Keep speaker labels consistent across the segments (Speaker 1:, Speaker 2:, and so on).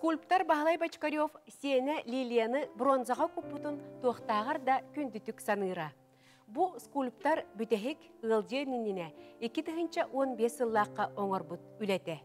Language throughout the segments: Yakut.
Speaker 1: Скульптор Баһылай Бочкарев сиэнэ Лилияны бронзаҕа куппутун туохтааҕар да күндүтүк саныыра. Бу скульптор бүтэһик ыалдьыан иннинэ 2015 сыллаахха оҥорбут үлэтэ.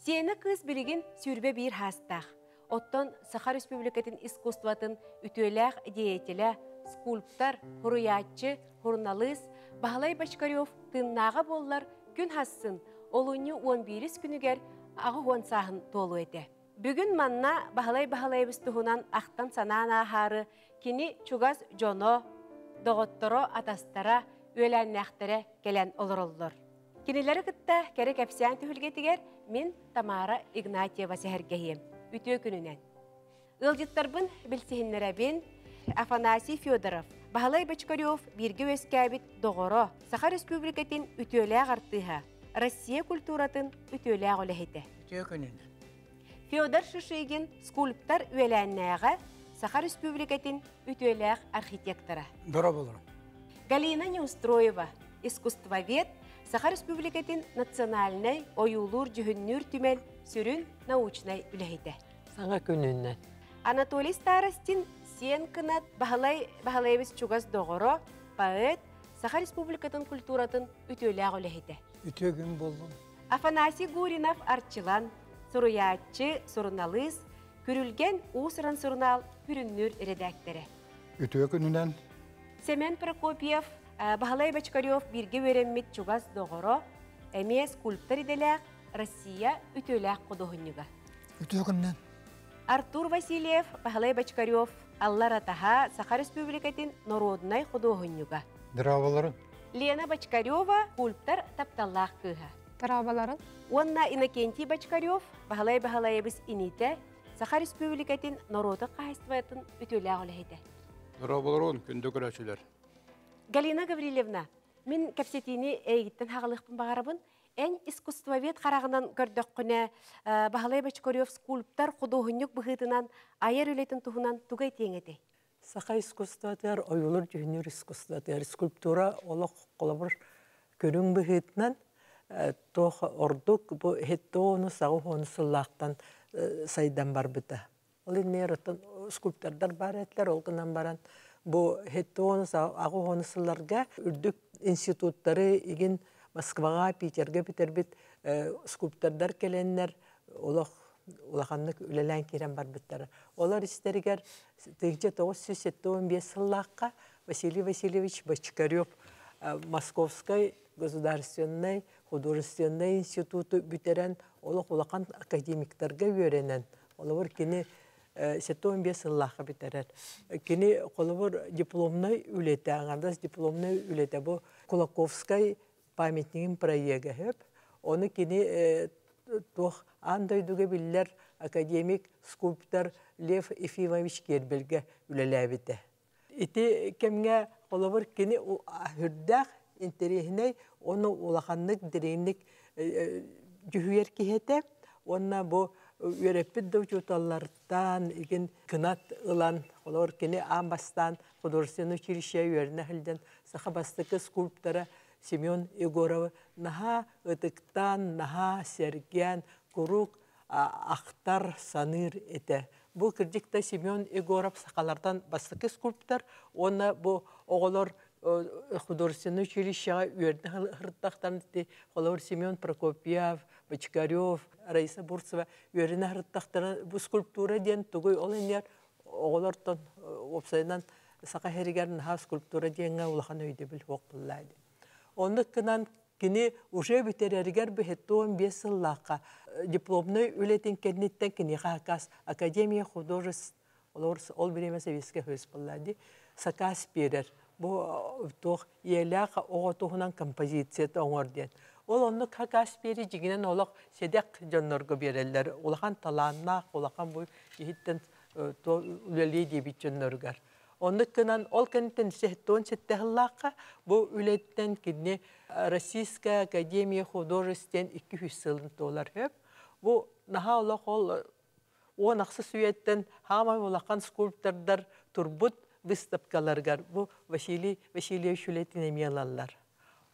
Speaker 1: Сиэнэ кыыс билигин 21 хаастаах. Оттон Саха Республикатын искусствотын үтүөлээх деятелэ, скульптор, хуруйааччы, суруналыыс Баһылай Бочкарев тыыннааҕа буоллар күн хассын олунньу 11 күнүгэр 80 сааһын туолуо этэ. Бүгүн манна Баһылай Баһылайабыс туһунан ахтан-санаан ааһаары кини чугас дьоно, доҕотторо, атастара, үөлээннээхтэрэ кэлэн олороллор. Кинилэри кытта кэрэ кэпсээн түһүлгэтигэр мин Тамара Игнатьева сэһэргэһиэм. Үтүө күнүнэн. Ыалдьыттарбын билсиһиннэрэбин Афанасий Федоров, Баһылай Бочкарев бииргэ үөскээбит доҕоро, Саха Республикатын үтүөлээх артыыһа, Россия культуратын үтүөлээх үлэһитэ.
Speaker 2: Үтүө күнүнэн.
Speaker 1: Федор Шишигин скульптор үөлээннээҕэ, Саха Республикатын үтүөлээх архитектора.
Speaker 2: Дорооболорун.
Speaker 1: Галина Неустроева, искусствовед, Саха Республикатын национальнай ойуулуур-дьүһүннүүр түмэл сүрүн научнай үлэһитэ.
Speaker 3: Саҥа күнүнэн.
Speaker 1: Анатолий Старостин сиэн кынат Баһылай Баһылаевич чугас доҕоро, поэт, Саха Республикатын культуратын үтүөлээх үлэһитэ.
Speaker 2: Үтүө күн буоллун.
Speaker 1: Афанасий Гуринов Арчылан, суруйааччы, суруналыыс, Күрүлгэн уус-уран сурунаал Күрүҥнүүр эрэдээктэрэ.
Speaker 4: Үтүө күнүнэн.
Speaker 1: Семен Прокопьев, Баһылай Бочкарев бииргэ үөрэммит чугас доҕоро, эмиэ скульптор идэлээх Россия үтүөлээх худуоһунньуга.
Speaker 2: Үтүө күнүнэн.
Speaker 1: Артур Васильев, Баһылай Бочкарев, Аллар Атаһа, Саха Республикатын норуодунай худуоһунньуга.
Speaker 4: Дорооболорун.
Speaker 1: Лена Бочкарева, скульптор тапталлаах кыыһа.
Speaker 5: Дорооболорун.
Speaker 1: Уонна Иннокентий Бочкарев, Баһылай Баһылайабыс инитэ, Саха Республикатын норуотун хаһайыстыбатын үтүөлээх үлэһитэ.
Speaker 6: Дорооболорун, күндү көрөөччүлэр.
Speaker 1: Галина Гаврильевна, мин кэпсэтиини эйигиттэн хаҕалыахпын баҕарабын. Эн искусствовед хараҕынан көрдөххүнэ, Баһылай Бочкарев скульптор, худуоһунньук быһыытынан айар үлэтин туһунан тугу этиэҥ этэй?
Speaker 3: Саха искусствотыгар, ойуулуур-дьүһүннүүр искусствотыгар скульптура олох холобур көрүҥ быһыытынан туох ордук бу хеттоону саҕа сыллаахтан сайдан барбыта. Ол иннигэр оттон скульптордар баар этилэр, ол гынан баран бу хеттоону аҕа сылларга үрдүк институттары игин Москваҕа, Питергэ бүтэрбит скульптордар кэлэннэр олох улаханнык үлэлээн киирэн барбыттара. Олор истэригэр 1975 сыллаахха Василий Васильевич Бочкарев Московскай государственнай художественнай институту бүтэрэн олох улахан академиктарга үөрэнэн, олобор кини 75 сыллаахха бүтэрэр. Кини холобур дипломнай үлэтэ, аҥардас дипломнай үлэтэ бу Кулаковскай памятнигин проега хөп. Оны кини туох аан дойдуга биллэр академик, скульптор Лев Ефимович Кербелге үлэлээбитэ. Ити кэмҥэ холобур кини үрдээх интэриэһинэй, оны улаханнык дириҥник дьүһүйэр киһи этэ. Уонна бу үөрэппит да учууталлартан игин кынат ылан, холобур кини аан бастаан художественный училище үөрэнэ сылдьан саха бастакы скульптора Семен Егорова наһаа ытыктаан, наһаа сэргээн, куруук ахтар, саныыр этэ. Бу кырдьык да Семен Егоров сахалартан бастакы скульптор, уонна бу оҕолор художественный училищеҕа үөрэнэ сырыттахтарына холобур Семен Прокопьев, Бочкарев, Раиса Бурцева үөрэнэ сырыттахтарына бу скульптура диэн тугуй ол иннигэр оҕолортон уопсайынан саха сиригэр наһаа скульптура диэҥҥэ улахан өйдөбүл суох буолла дии. Оннук гынан кини уже бүтэрэригэр быһыттуон 5 сыллаахха дипломнай үлэтин кэнниттэн киниэхэ акаас Академия художеств олор ол бириэмэ Советскай Союз буолла дии сакаас биэрэр бу туох ийэлээх оҕо туһунан композицията оҥор диэн. Ол оннук хакаас биэри дьиҥинэн олох сэдэх дьоннорго биэрэллэр. Улахан талааннаах, улахан бу иһиттэн үлэлии диэбит дьонноругар. Оннук гынан ол кэнниттэн 77 сыллаахха бу үлэттэн кини Российская академия художеств диэн 200 сылын туолар хөп. Бу наһаа олох ол 10 үйэттэн хаамай улахан скульптордар турбут выставкаларыгар бу Василий Васильевич үлэтин эмиэ ылаллар.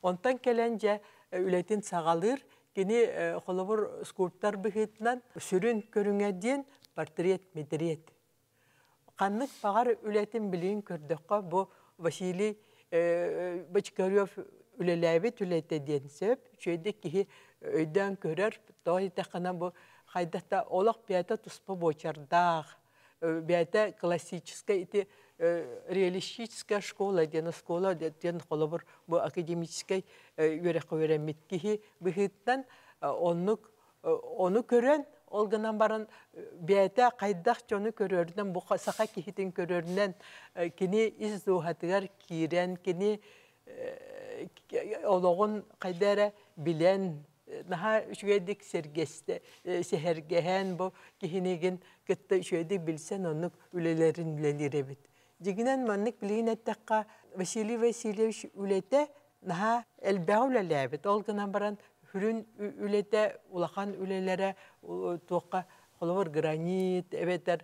Speaker 3: Онтон кэлэн дьэ үлэтин саҕалыыр. Кини холобур скульптор быһыытынан сүрүн көрүҥэ диэн портрет, метрет. Ханнык баҕар үлэтин билигин көрдөххө, бу Василий Бочкарев үлэлээбит үлэтэ диэн сөп. Үчүгэйдик киһи өйдөөн көрөр, тоҕо диэтэххинэ бу хайдах да олох бэйэтэ туспа буочардаах, бэйэтэ классическай ити реалистическая школа диэн оскуола диэн холобур бу академическай үөрэххэ үөрэммит киһи быһыытынан оннук ону көрөн, ол гынан баран бэйэтэ хайдах дьону көрөрүнэн, бу саха киһитин көрөрүнэн кини ис дууһатыгар киирэн, кини олоҕун хайда эрэ билэн, наһаа үчүгэйдик сэргэстэ, сэһэргэһэн, бу киһинигин кытта үчүгэйдик билсэн оннук үлэлэрин үлэлиир эбит. Дьиҥинэн маннык билигин эттэххэ, Василий Васильевич үлэтэ наһаа элбэҕи үлэлээбит. Ол гынан баран сүрүн үлэтэ, улахан үлэлэрэ туохха холобур гранит эбэтэр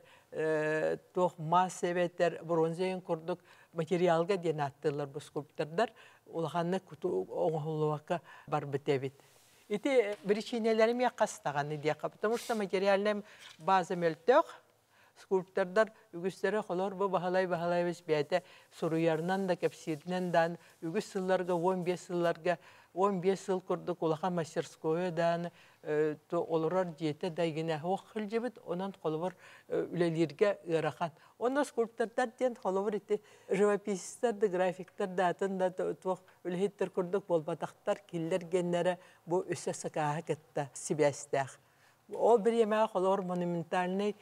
Speaker 3: туох мас эбэтэр бронза курдук материалга диэн ааттыыллар бу скульптордар улаханнык оҥоһуллубакка барбыт эбит. Ити причинэлэрим хастаҕаны диэххэ, потому что материальная база мөлтөх, скульптордар үгүстэрэ холор бу Баһылай Баһылаевич бэйэтэ суруйарынан да кэпсииринэн даан үгүс сылларга 15 сылларга 15 сыл курдук улахан мастерскойа даан олорор дьиэтэ да игинэ суох сылдьыбыт, онон холобур үлэлииргэ ыарахан. Онно скульптордар диэн холобур ити живописецтар да графиктар да атын да туох үлэһиттэр курдук буолбатахтар, киллэр геннэрэ бу өссө сакааһы кытта сибээстээх. Ол бириэмэҕэ холобур монументальный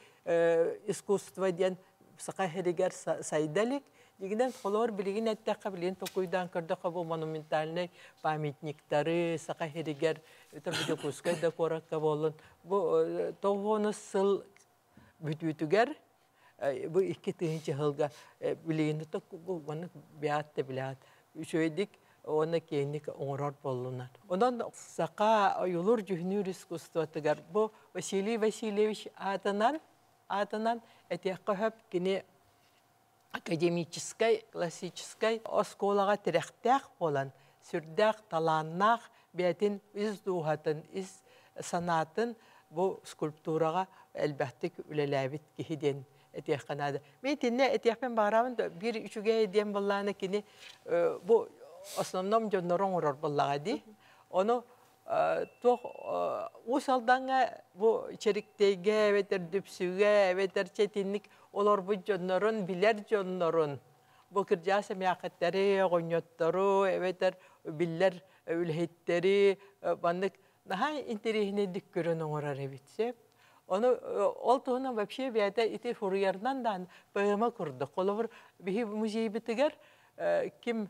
Speaker 3: искусство диэн саха сиригэр сайда илик. Дьиҥинэн холобур билигин эттэххэ, билигин толкуйдаан көрдөххө, бу монументальный памятниктары саха сиригэр Дьокуускай да куоракка буоллун, бу 90 сыл бүтүүтүгэр бу 2000 сылга билигин бу маннык биат да билэт үчүгэйдик уонна киэҥник оҥорор буоллунар. Онон саха ойуулуур дьүһүнүүр искусствотыгар бу Василий Васильевич аатынан этиэххэ сөп, кини академическай, классическай оскуолаҕа тирэхтээх буолан, сүрдээх талааннаах бэйэтин ис дууһатын, ис санаатын бу скульптураҕа элбэхтик үлэлээбит киһи диэн этиэххэ наада. Мин итиннэ этиэхпин баҕарабын, биир үчүгэй диэн буоллаҕына кини бу основном дьоннору оҥорор буоллаҕа дии. Ону туох Уус Алдаҥҥа бу Чэриктэйгэ эбэтэр Дүпсүгэ эбэтэр чэтинник олорбут дьоннорун, билэр дьоннорун, бу кырдьаҕас эмээххиттэри, оҕонньоттору эбэтэр биллэр үлэһиттэри маннык наһаа интэриэһинэйдик көрөн оҥорор эбит сөп. Ону ол туһунан вообще бэйэтэ ити суруйарынан даан поэма курдук. Холобур биһи музейбитигэр ким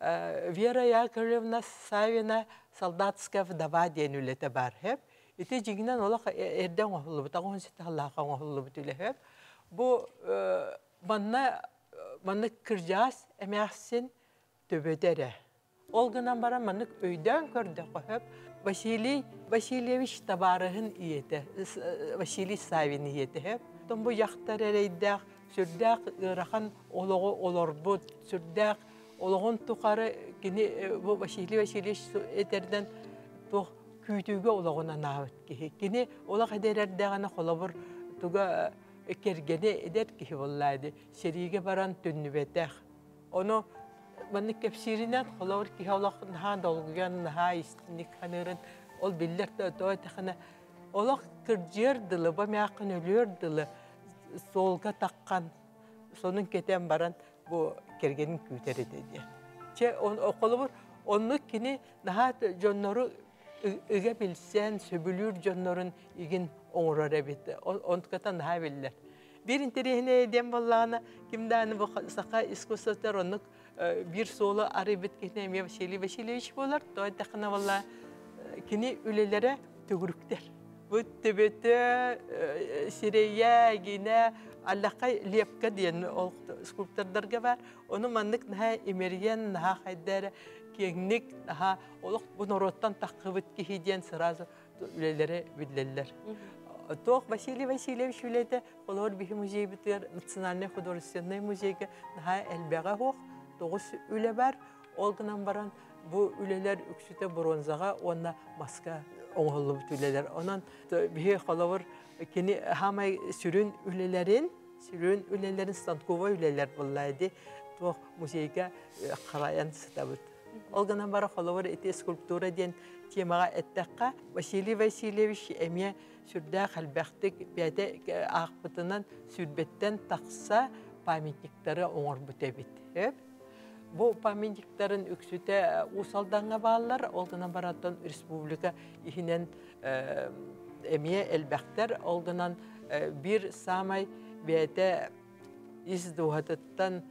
Speaker 3: Вера Яковлевна Савина «Солдатская вдова» диэн үлэтэ бар сөп. Ити дьиҥинэн олох эрдэ оҥоһуллубут, 87 сыллаахха оҥоһуллубут үлэ сөп. Бу манна маннык кырдьаҕас эмээхсин төбөтө эрэ. Ол гынан баран маннык өйдөөн көрдөххө сөп. Василий Васильевич табаарыһын ийэтэ, Василий Савин ийэтэ сөп. Оттон бу дьахтар эрэйдээх, сүрдээх ыарахан олоҕу олорбут, сүрдээх олоҕун тухары кини бу Василий Васильевич этэринэн туох күүтүүгэ олоҕун анаабыт киһи. Кини олох эдэр эрдэҕинэ холобур туга кэргэнэ эдэр киһи буоллаа дии. Сэриигэ баран төннүбэтэх. Ону маннык кэпсииринэн холобур киһи олох наһаа долгуйан, наһаа истиҥник саныырын ол биллэр тоҕо этэххинэ олох кырдьыар дылы, бу эмээххин өлүөр дылы суолга таххан сонун кэтэн баран бу кэргэнин күүтэр этэ диэн. Чэ, холобур оннук кини наһаа дьоннору ыга билсэн, сөбүлүүр дьоннорун игин оҥорор эбит. Онтуката наһаа биллэр. Биир интэриэһинэй диэн буоллаҕына, ким даҕаны бу саха искусствотыгар оннук биир суолу арыйбыт киһини эмиэ Василий Васильевич буолар. Тоҕо эттэххинэ буолла кини үлэлэрэ төгүрүктэр. Бу төбөтө, сирэйэ, гинэ, аллахай лепка диэн ол скульптордарга бар. Ону маннык наһаа имэрийэн, наһаа хайда эрэ киэҥник, наһаа олох бу норуоттан таххыбыт киһи диэн сразу үлэлэрэ биллэллэр. Туох Василий Васильевич үлэтэ холобур биһи музейбытыгар Национальный художественный музейга наһаа элбэҕэ суох, 9 үлэ бар. Ол гынан баран бу үлэлэр үксүтэ бронзаҕа уонна маска. оҥоһуллубут үлэлэр. Онон биһи холобур кини хаамай сүрүн үлэлэрин, сүрүн үлэлэрин станковай үлэлэр буолла ди туох музейга харайан сытабыт. Ол гынан бара холобур ити скульптура диэн темаҕа эттэххэ, Василий Васильевич эмиэ сүрдээх элбэхтик бэйэтэ аахпытынан сүүрбэттэн тахса памятниктары оҥорбут эбит. Бу памятниктарын үксүтэ Уус Алдаҥҥа бааллар, ол гынан барантан республика иһинэн эмиэ элбэхтэр. Ол гынан биир саамай бэйэтэ ис дууһатыттан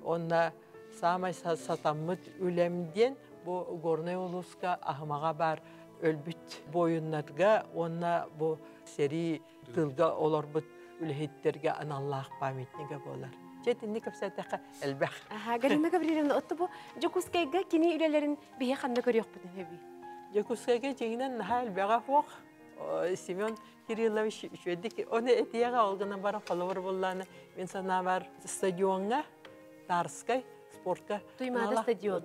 Speaker 3: онно саамай сатаммыт үлэм диэн бу Горнай улууска Аһымаҕа баар өлбүт буойуннарга уонна бу сэрии тылга олорбут үлэһиттерге аналлаах памятнига буолар. Чэ итинник кэпсээтэххэ элбэх.
Speaker 1: Аха, Галина Гаврильевна, отто бу Дьокуускайга кини үлэлэрин биһи ханна көрүөхпүтүн сөбүй?
Speaker 3: Дьокуускайга дьиҥинэн наһаа элбэҕэ суох. Семен Кириллович үчүгэйдик оны этиэҕэ, ол гынан баран холобур буоллааны мин санаабар стадиоҥҥа Тарскай спортка
Speaker 1: Туймаада стадион.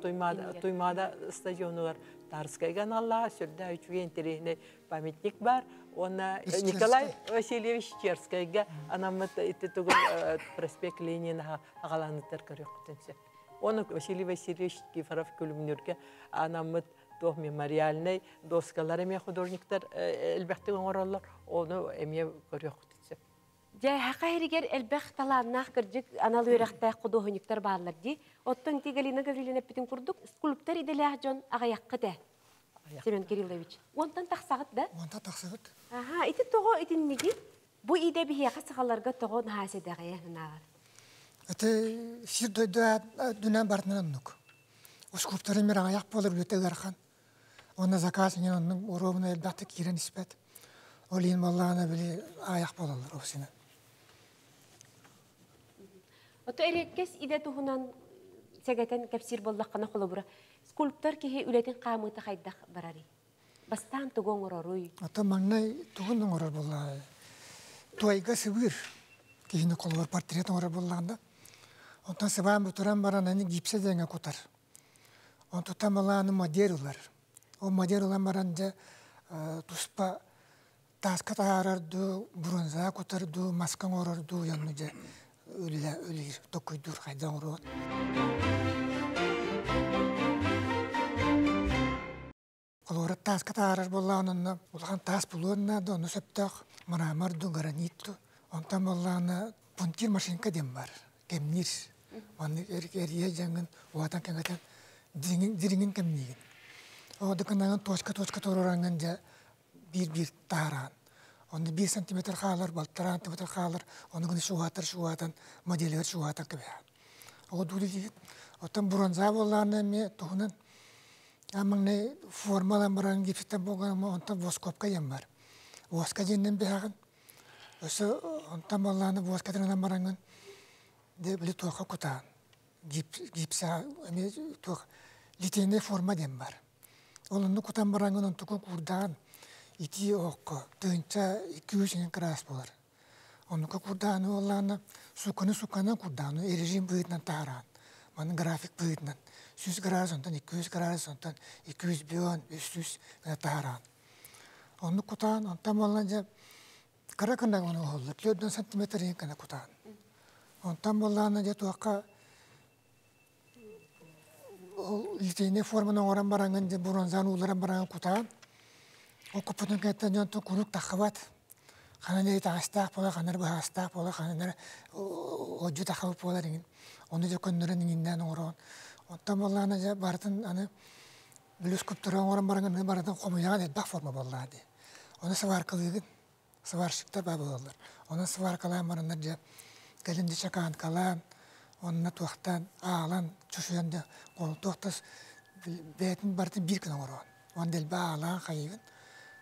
Speaker 3: Туймаада стадионугар Тарскайга аналлаах сүрдээх үчүгэй интэриэһинэй памятник бар. Уонна Николай Васильевич Черскайга анаммыт ити тугун проспект Ленина аҕалаанытар көрүөхпүтүн сөп. Оны Василий Васильевич Никифоров Күлүмнүүргэ анаммыт туох мемориальнай доскалар эмиэ художниктар элбэхтик оҥороллор, ону эмиэ көрүөхпүтүн сөп.
Speaker 1: Дьэ, саха сиригэр элбэх талааннаах кырдьык анал үөрэхтээх худуоһунньуктар бааллар дии. Оттон ити Галина Гаврильевна эппитин курдук, скульптор идэлээх дьон аҕыйаххыт ээ. Семен Кириллович. Уонтан тахсаҕыт да?
Speaker 2: Уонтан тахсабыт.
Speaker 1: Аха, ити тоҕо итинниги? Бу идэ биһиэхэ сахаларга тоҕо наһаа сэдэҕийэ санааҕар?
Speaker 2: Ити сир дойду дүнэн барытынан оннук. Скульпторы мир аҕыйах буолар үлэтэ ыарахан. Онно заказ иҥин оннук уруобуна элбэхтик киирэн испэт. Ол иһин буоллаҕына били аайах буолаллар офисынан.
Speaker 1: Ото эриэккэс идэ туһунан сэгэтэн кэпсиир буоллаххына холобура, скульптор киһи үлэтин хаамыыта хайдах барарый? Бастаан тугу оҥороруй?
Speaker 2: Ото маҥнай тугун оҥорор буоллаҕа? Туойга сыбыыр киһини холобур портрет оҥорор буоллаҕына, онтон сыбаан бутуран баран аны гипсэ диэҥҥэ кутар. Онтуттан балааны модель ылар. Ол модель ылан баран дьэ туспа тааска таһаарар дуу, бронзаҕа кутар дуу, маска оҥорор дуу, онно дьэ үлэлиир, токуйдуур хайдах оҥоруон. Холобура тааска таһаарар буоллаҕына онно улахан таас булуон наада, онно сөптөөх мрамор дуу, гранит дуу. Онтон буоллаҕына пунктир машинка диэн бар, кэмниир. Маннык эрийэ дьаҥын уһатан кэҥэтэн дириҥин кэмниигин. Ол дыкынаҥын точка-точка туруораҥҥын дьэ биир-биир таһараан. Онно 1 сантиметр хаалар, балтараа сантиметр хаалар, ону гына шуһаатар-шуһаатан, моделигэр шуһаатан кэбиһэҕин. Ол дуу Оттон бронза буоллаҕына эмиэ туһунан маҥнай форма ылан баран гипситтэн буолган онтон воскопка диэн бар. Воска диэннэн биһэҕин. Өссө онтон буоллаҕына воскатын ылан бараҥҥын дэ били туохха кутаҕын. Гипса эмиэ туох литейнэй форма диэн бар. Ол онно кутан бараҥҥын онтукун куурдаан итии оһоххо тыһыынча 200 иҥин кыраас буолар. Оннука курдааны буоллаҕына сукканы сукканан курдааны режим быһыытынан таһараан. Маны график быһыытынан 100 градус, онтон 200 градус, онтон 200 300 гына таһараан. Оннук кутаан, онтон буоллан дьэ кыра кына оҥоһуллар, 4 сантиметр иһин гына кутаан. Онтон буоллаҕына дьэ туохха ол литейнэй форманы оҥорон бараҥҥын дьэ бронзаны уулларан бараҥҥын кутаан, ол куппутун кэнниттэн дьон куруук таххыбат. Ханан эрэ итэҕэстээх буолар, ханан эрэ быһаҕастаах буолар, ханан эрэ одьу таххыбыт буолар иҥин. Ону дьэ көннөрөн иҥиннээн оҥороҕун. Оттон буоллаҕына дьэ барытын аны били скульптура оҥорон бараҥҥын барытын хомуйаҕын элбэх форма буоллаҕа дии. Ону сваркалыыгын. Сварщиктар баа буолаллар. Онон сваркалаан бараннар дьэ кэлин дьэ чакаанкалаан, онно туохтаан аалан, чушуйан дьэ туох да бэйэтин барытын биир гына оҥороҕун. Уонна дэлби аалаан хайыгын.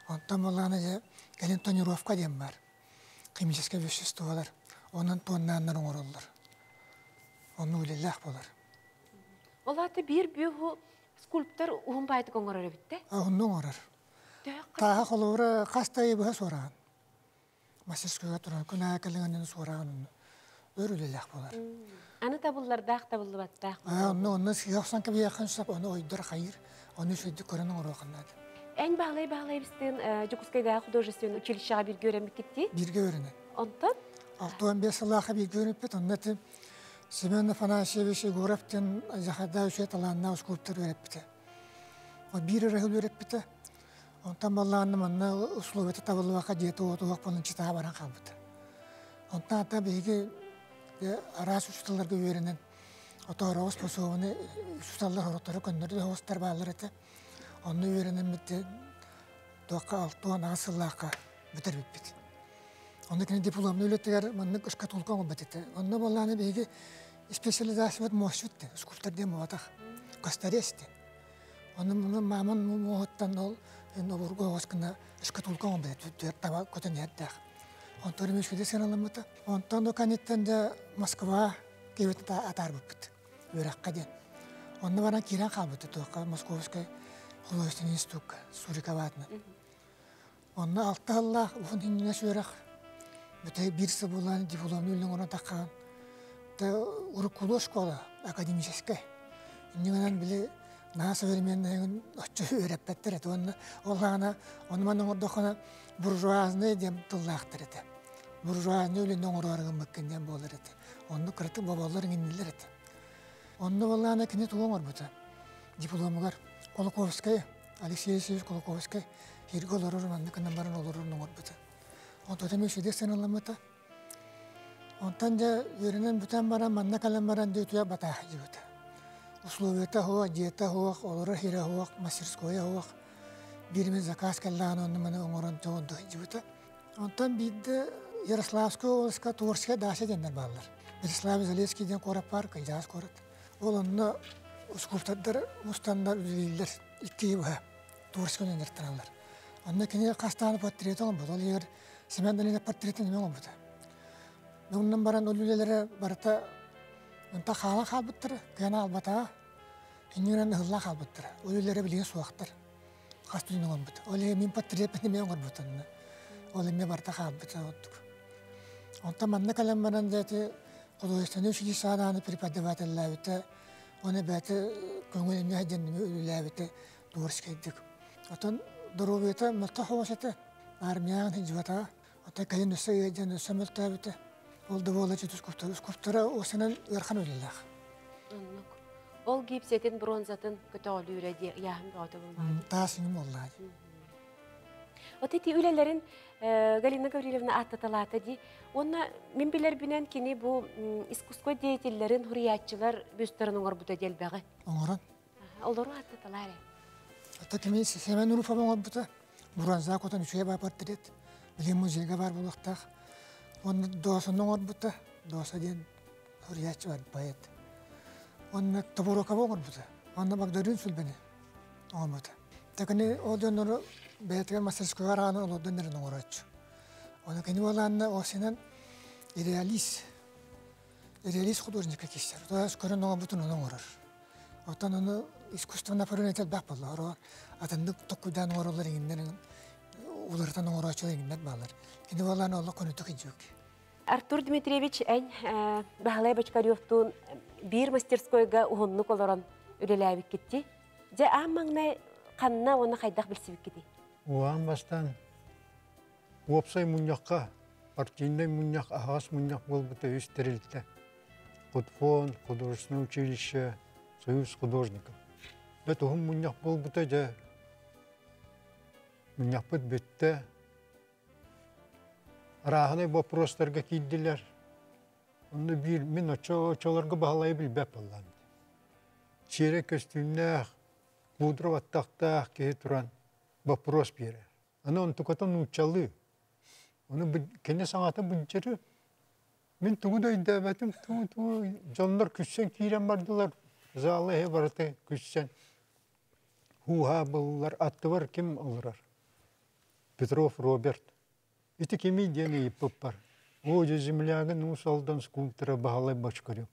Speaker 2: Онтон буоллаҕына дьэ кэлин тонировка диэн бар. Химическэй веществолар. Онон туоннааннар оҥороллор. Онно үлэлээх буолар.
Speaker 1: Ол аата биир бүөһу скульптор уһун баайтык оҥорор эбит да?
Speaker 2: Онно оҥорор. Тааһа холобура хас да ыйы быһа суораан. Мастерскойга туран күн аайы кэлиҥинэн суораан өр үлэлээх буолар.
Speaker 1: Аны табыллардаах табыллыбаттаах.
Speaker 2: Онно онно сыыһа охсон кэбиһиэххин сөп, ону ойдор хайыр, ону үчүгэйдик көрөн оҥоруоххун наада.
Speaker 1: Эн Баһылай Баһылаевичтыын Дьокуускайдааҕы художественнай училищеҕа бииргэ үөрэммиккит
Speaker 2: Бииргэ үөрэнэн.
Speaker 1: Онтон?
Speaker 2: 65 сыллаахха бииргэ үөрэммиппит. Онно ити Семен Афанасьевич Егоров диэн Захардаах үчүгэй талааннаах скульптор үөрэппитэ. Ол биир ыраһыл үөрэппитэ. Онтон баллаанна манна условията табыллыбакка дьиэтэ уотуһуох буолан читаҕа баран хаалбыта. Онтон ата биһиги араас учууталларга үөрэнэн отоороҕус способаны учууталлар сорохторо көннөрү оҕустар бааллар этэ. Онно үөрэнэммит туохха 68 сыллаахха бүтэрбиппит. Онно кини дипломный үлэтигэр маннык шкатулка оҥорбут этэ. Онно буоллаҕына биһиги специализациябыт муосчут скульптор диэн буолбатах, косторез диэн. Онно мааман муоһуттан ол обургу оҕус гына шкатулка оҥорбут этэ, таба көтөн иһэрдээх. Онтон үчүгэй сыаналаммыта. Онтон кэнниттэн дьэ Москва киэбит атаарбыппыт үөрэххэ диэн. Онно баран киирэн хаалбыта туохха Московскай художественный институкка Сурикова аатынан. Онно алта сыллаах уһун иҥнэс үөрэх бүтэй биир сыл буолан дипломну үлэҥ оҥорон таххаан уруккулуу школа академическай. Иннинэн били наһаа современныйын оччо үөрэппэттэр этэ уонна ол саҕана ону-маны оҥордоххуна буржуазный диэн тыллаахтар этэ. Буржуазный үлэни оҥороору гыммыккын диэн буолар этэ. Онно кыратык боболлор иҥиннилэр этэ. Онно буоллаҕына кини тугу оҥорбута? Дипломугар Кулаковскай, Алексей Алексеевич Кулаковскай сиргэ олорор маннык гынан баран олорорун оҥорбута. Онтон эмиэ үчүгэй сыаналаммыта. Онтон дьэ үөрэнэн бүтэн баран манна кэлэн баран дьэ үтүө батаах дьибитэ. Условията суох, дьиэтэ суох, олорор сирэ суох, мастерскойа суох. Биир эмит заказ кэллэҕинэ онно маны оҥорон дьэ сылдьыбыта. Онтон биирдэ Ярославскай областка Творская дача диэннэр бааллар. Ярослав Залецкий диэн куорат баар, кыйдаас куорат. Ол онно скульптордар мустаннар үлэлииллэр икки быһа Творскай дьарыктаналлар. Онно кини хас даҕаны портрет оҥорбут. Ол иһигэр Семен Данилов портретын эмиэ оҥорбута. Онон баран ол үлэлэрэ барыта онто хаала хаалбыттара, кыайан аалбатаҕа. Иннинэн ыһылла хаалбыттара. Ол үлэлэрэ билигин суохтар. Хас күн оҥорбут. Ол иһин мин портреппин эмиэ оҥорбут онно. Ол эмиэ барыта хаалбыта ордук. Онтон манна кэлэн баран да ити художественнай училище даҕаны преподавателлээбитэ, уонна бэйэтэ көҥүл эмиэ диэн үлэлээбитэ творческайдык. Оттон доруобуйата мөлтөх соҕус этэ, армияҕа сылдьыбатаҕа. Оттон кэлин өссө ыалдьан өссө мөлтөөбүтэ. Ол да буолла скульптора, скульптора осынан ыарахан үлэлээх.
Speaker 1: Оннук. Ол гипсэтин, бронзатын көтөҕөлүүрэ дии ыйааһын бөҕөтө буллаҕа.
Speaker 2: Таас иҥин буоллаҕа дии.
Speaker 1: Вот ити үлэлэрин Галина Гаврильевна ааттаталаата дии. Уонна мин билэрбинэн кини бу искусство деятеллэрин, хуруйааччылар бюстарын оҥорбута диэлбэҕи.
Speaker 2: Оҥорон.
Speaker 1: Олору ааттаталаа эрэ.
Speaker 2: Ата кими Семен Руфов оҥорбута. Бронза котон үчүгэй баар портрет. Билигин музейга баар буолуохтаах. Уонна Доосону оҥорбута. Дооса диэн суруйааччы бар, поэт. Уонна Тобуруокабы оҥорбута. Уонна Багдарыын Сүлбэни оҥорбута. Тэкини ол дьоннору бэйэтигэр мастерскойга араҕан олордон эрэн оҥорооччу. Ону кини буолаанна осинан реалист, реалист художника киирсэр. То көрөн оҥорбутун ону оҥорор. Оттон ону искусство направление элбэх буолла. Оро атыннык токкуйдаан оҥороллор иҥиннэр уларытан оҥорооччулар иҥиннэр баалар. Кини буолаан олох көнөтүк илдьибик.
Speaker 1: Артур Дмитриевич эн Баһылай Бочкаревтуун биир мастерскойга уһуннук олорон үлэлээбиккитти. Дьэ аан маҥнай ханна уонна хайдах билсибиккитий?
Speaker 4: Аан бастаан уопсай мунньахха, партийнай мунньах, аһаҕас мунньах буолбута үс тэрилтэ. Худфон, художественное училище, Союз художников. Бэт уһун мунньах буолбута дьэ мунньахпыт бүттэ. Арааһынай боппуруостарга киирдилэр. Онно биир мин оччо-оччолорго Баһылайы билбэт буоллаҕым. Чиэрэ көстүүннээх, куудра баттахтаах киһи туран боппуруос биэрэр. Аны онтуката нууччалыы. Ону кини саҥата быдьыры. Мин тугу да өйдөөбөтүм, тугу-тугу дьоннор күссэн киирэн бардылар. Зала иһэ барыта күссэн. Һуу-һаа буоллулар, аттыбар ким олорор? Петров Роберт. Ити кимий диэн ыйыппыппар, оо дьэ землягын Уус Алдан скульптора Баһылай Бочкарев.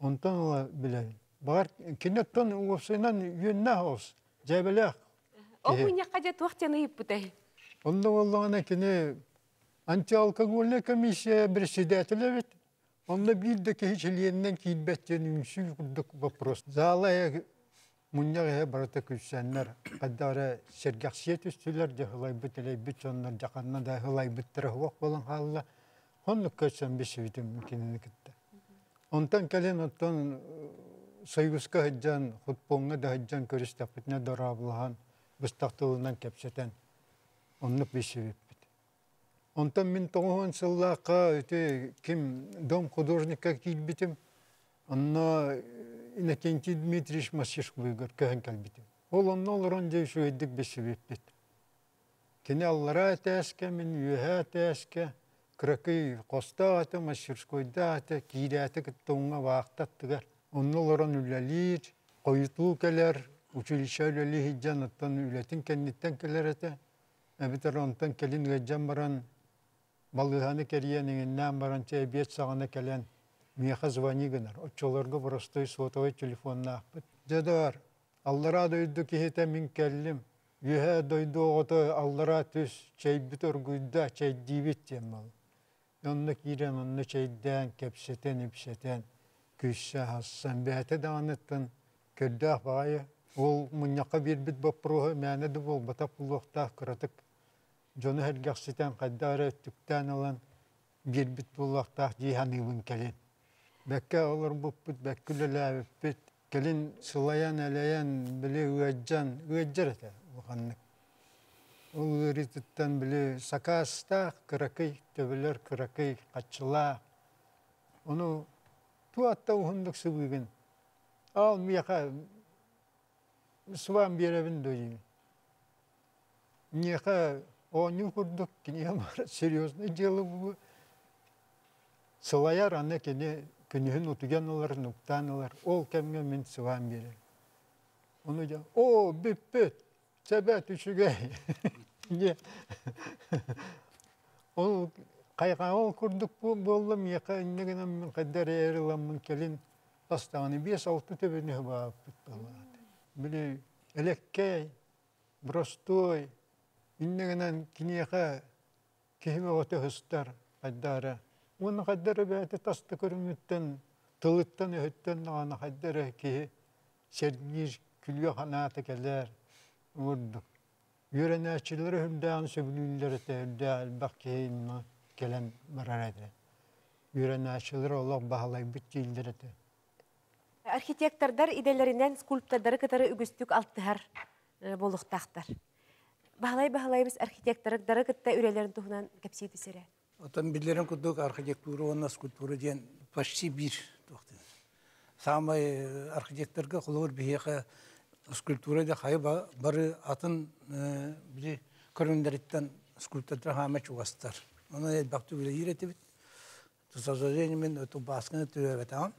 Speaker 4: Онтон ыла билэбин. Баҕар кини оттон уопсайынан үөннээх оҕус, дьээбэлээх
Speaker 1: Ол мунньахха дьэ туох диэн ыйыппытай?
Speaker 4: Онно буоллаҕына кини антиалкогольная комиссия председателэ эбит. Онно биир да киһи чилиэнинэн киирбэт диэн үҥсүү курдук вопрос. Зала. Мунньах иһэ барыта күлсэннэр, хайдах эрэ сэргэхсийэ түстүлэр, дьэ ылайбыт элэйбит дьоннор дьаханна да ылайбыттара суох буолан хаалла. Оннук көрсөн билсибитим кинини кытта. Онтон кэлин оттон Союзка сылдьан, футболга да сылдьан көрүстэхпитинэ дорооболоһон, быстах тылынан кэпсэтэн оннук билсибиппит. Онтон мин 90 сыллаахха ити ким дом художникка киирбитим, онно Иннокентий Дмитриевич Масишковыгар көһөн кэлбитим. Ол онно олорон дьэ үчүгэйдик билсибиппит. Кини аллараа этээскэ, мин үөһээ этээскэ, кыракый хостоох этэ, мастерскойдаах этэ, киирээти кытта уҥа вахта аттыгар. Онно олорон үлэлиир, хойутуу кэлэр, училище үлэлии сылдьан, оттон үлэтин кэнниттэн кэлэр этэ. Эбэтэр онтон кэлин ыалдьан баран, балыыһаны кэрийэн иҥиннээн баран, чэ эбиэт саҕана кэлэн миэхэ звони гынар. Оччолорго боростуой сотовай телефоннаахпыт. Дьэ доор, аллараа дойду киһитэ мин кэллим, үөһээ дойду оҕото аллараа түс, чэйбит оргуйда, чэйдиибит диэн буолла. Онно киирэн, онно чэйдээн, кэпсэтэн-ипсэтэн, күссе аһассан, бэйэтэ даҕаныттан көрдөөх баҕайы. Ол мунньахха биэрбит боппуруоһу мээнэ да буолбатах буолуохтаах кыратык дьону сэргэхситэн хайдах эрэ өттүктээн ылан биэрбит буолуохтаах дии саныыбын кэлин. Бэккэ олорбуппут, бэккэ үлэлээбиппит. Кэлин сылайан-элэйэн, били ыалдьан, ыалдьар этэ улаханнык. Ол ыарыытыттан били сакаастаах кыракый төбөлөр кыракый хаччылаах. Ону туох да уһуннук сыбыыгын. Ал миэхэ сыбаан биэрэбин дуо диибин. Миэхэ оонньуу курдук кинигэ баар серьезное дело бу. Сылайар аны кини күнүһүн утуйан ылар, нуктаан ылар. Ол кэмҥэ мин сыбаан биэрэбин. Ону дьэ, оо, бүппүт, сэбэт үчүгэй диэн. Ол хайҕаҕа курдук буолла миэхэ инньэ гынан мин хайда эрэ эр ыламмын кэлин бастаҕына 5-6 төбөнү сыбаабыппыт буоллаҕа. Били элэккэй, боростуой, инньэ гынан киниэхэ киһи бөҕөтө сыстар хайда эрэ. Уонна хайда эрэ бэйэтэ тас да көрүҥүттэн, тылыттан-өһүттэн даҕаны хайда эрэ киһи сэргиир, күлүөх анаата кэлэр курдук. Үөрэнээччилэр үрдээҕин сөбүлүүллэр этэ, үрдээх элбэх киһи инна кэлэн барар этэ. Үөрэнээччилэр олох баһылайбыт дииллэр этэ.
Speaker 1: Архитектордар идэлэринэн скульптордары кытары үгүстүк алтыһар буолуохтаахтар. Баһылай Баһылайбыс архитектордары кытта үлэлэрин туһунан кэпсии түсэрэ.
Speaker 5: Оттон биллэрин курдук архитектура уонна скульптура диэн почти биир туох диэн. Саамай архитекторга холобур биһиэхэ скульптура да хайа бары атын били көрүҥнэриттэн скульптордар хаама чугастар. Онон элбэхтик үлэлиир этибит. Сожаление мин тубаасканы төрөөбөтөҕүм.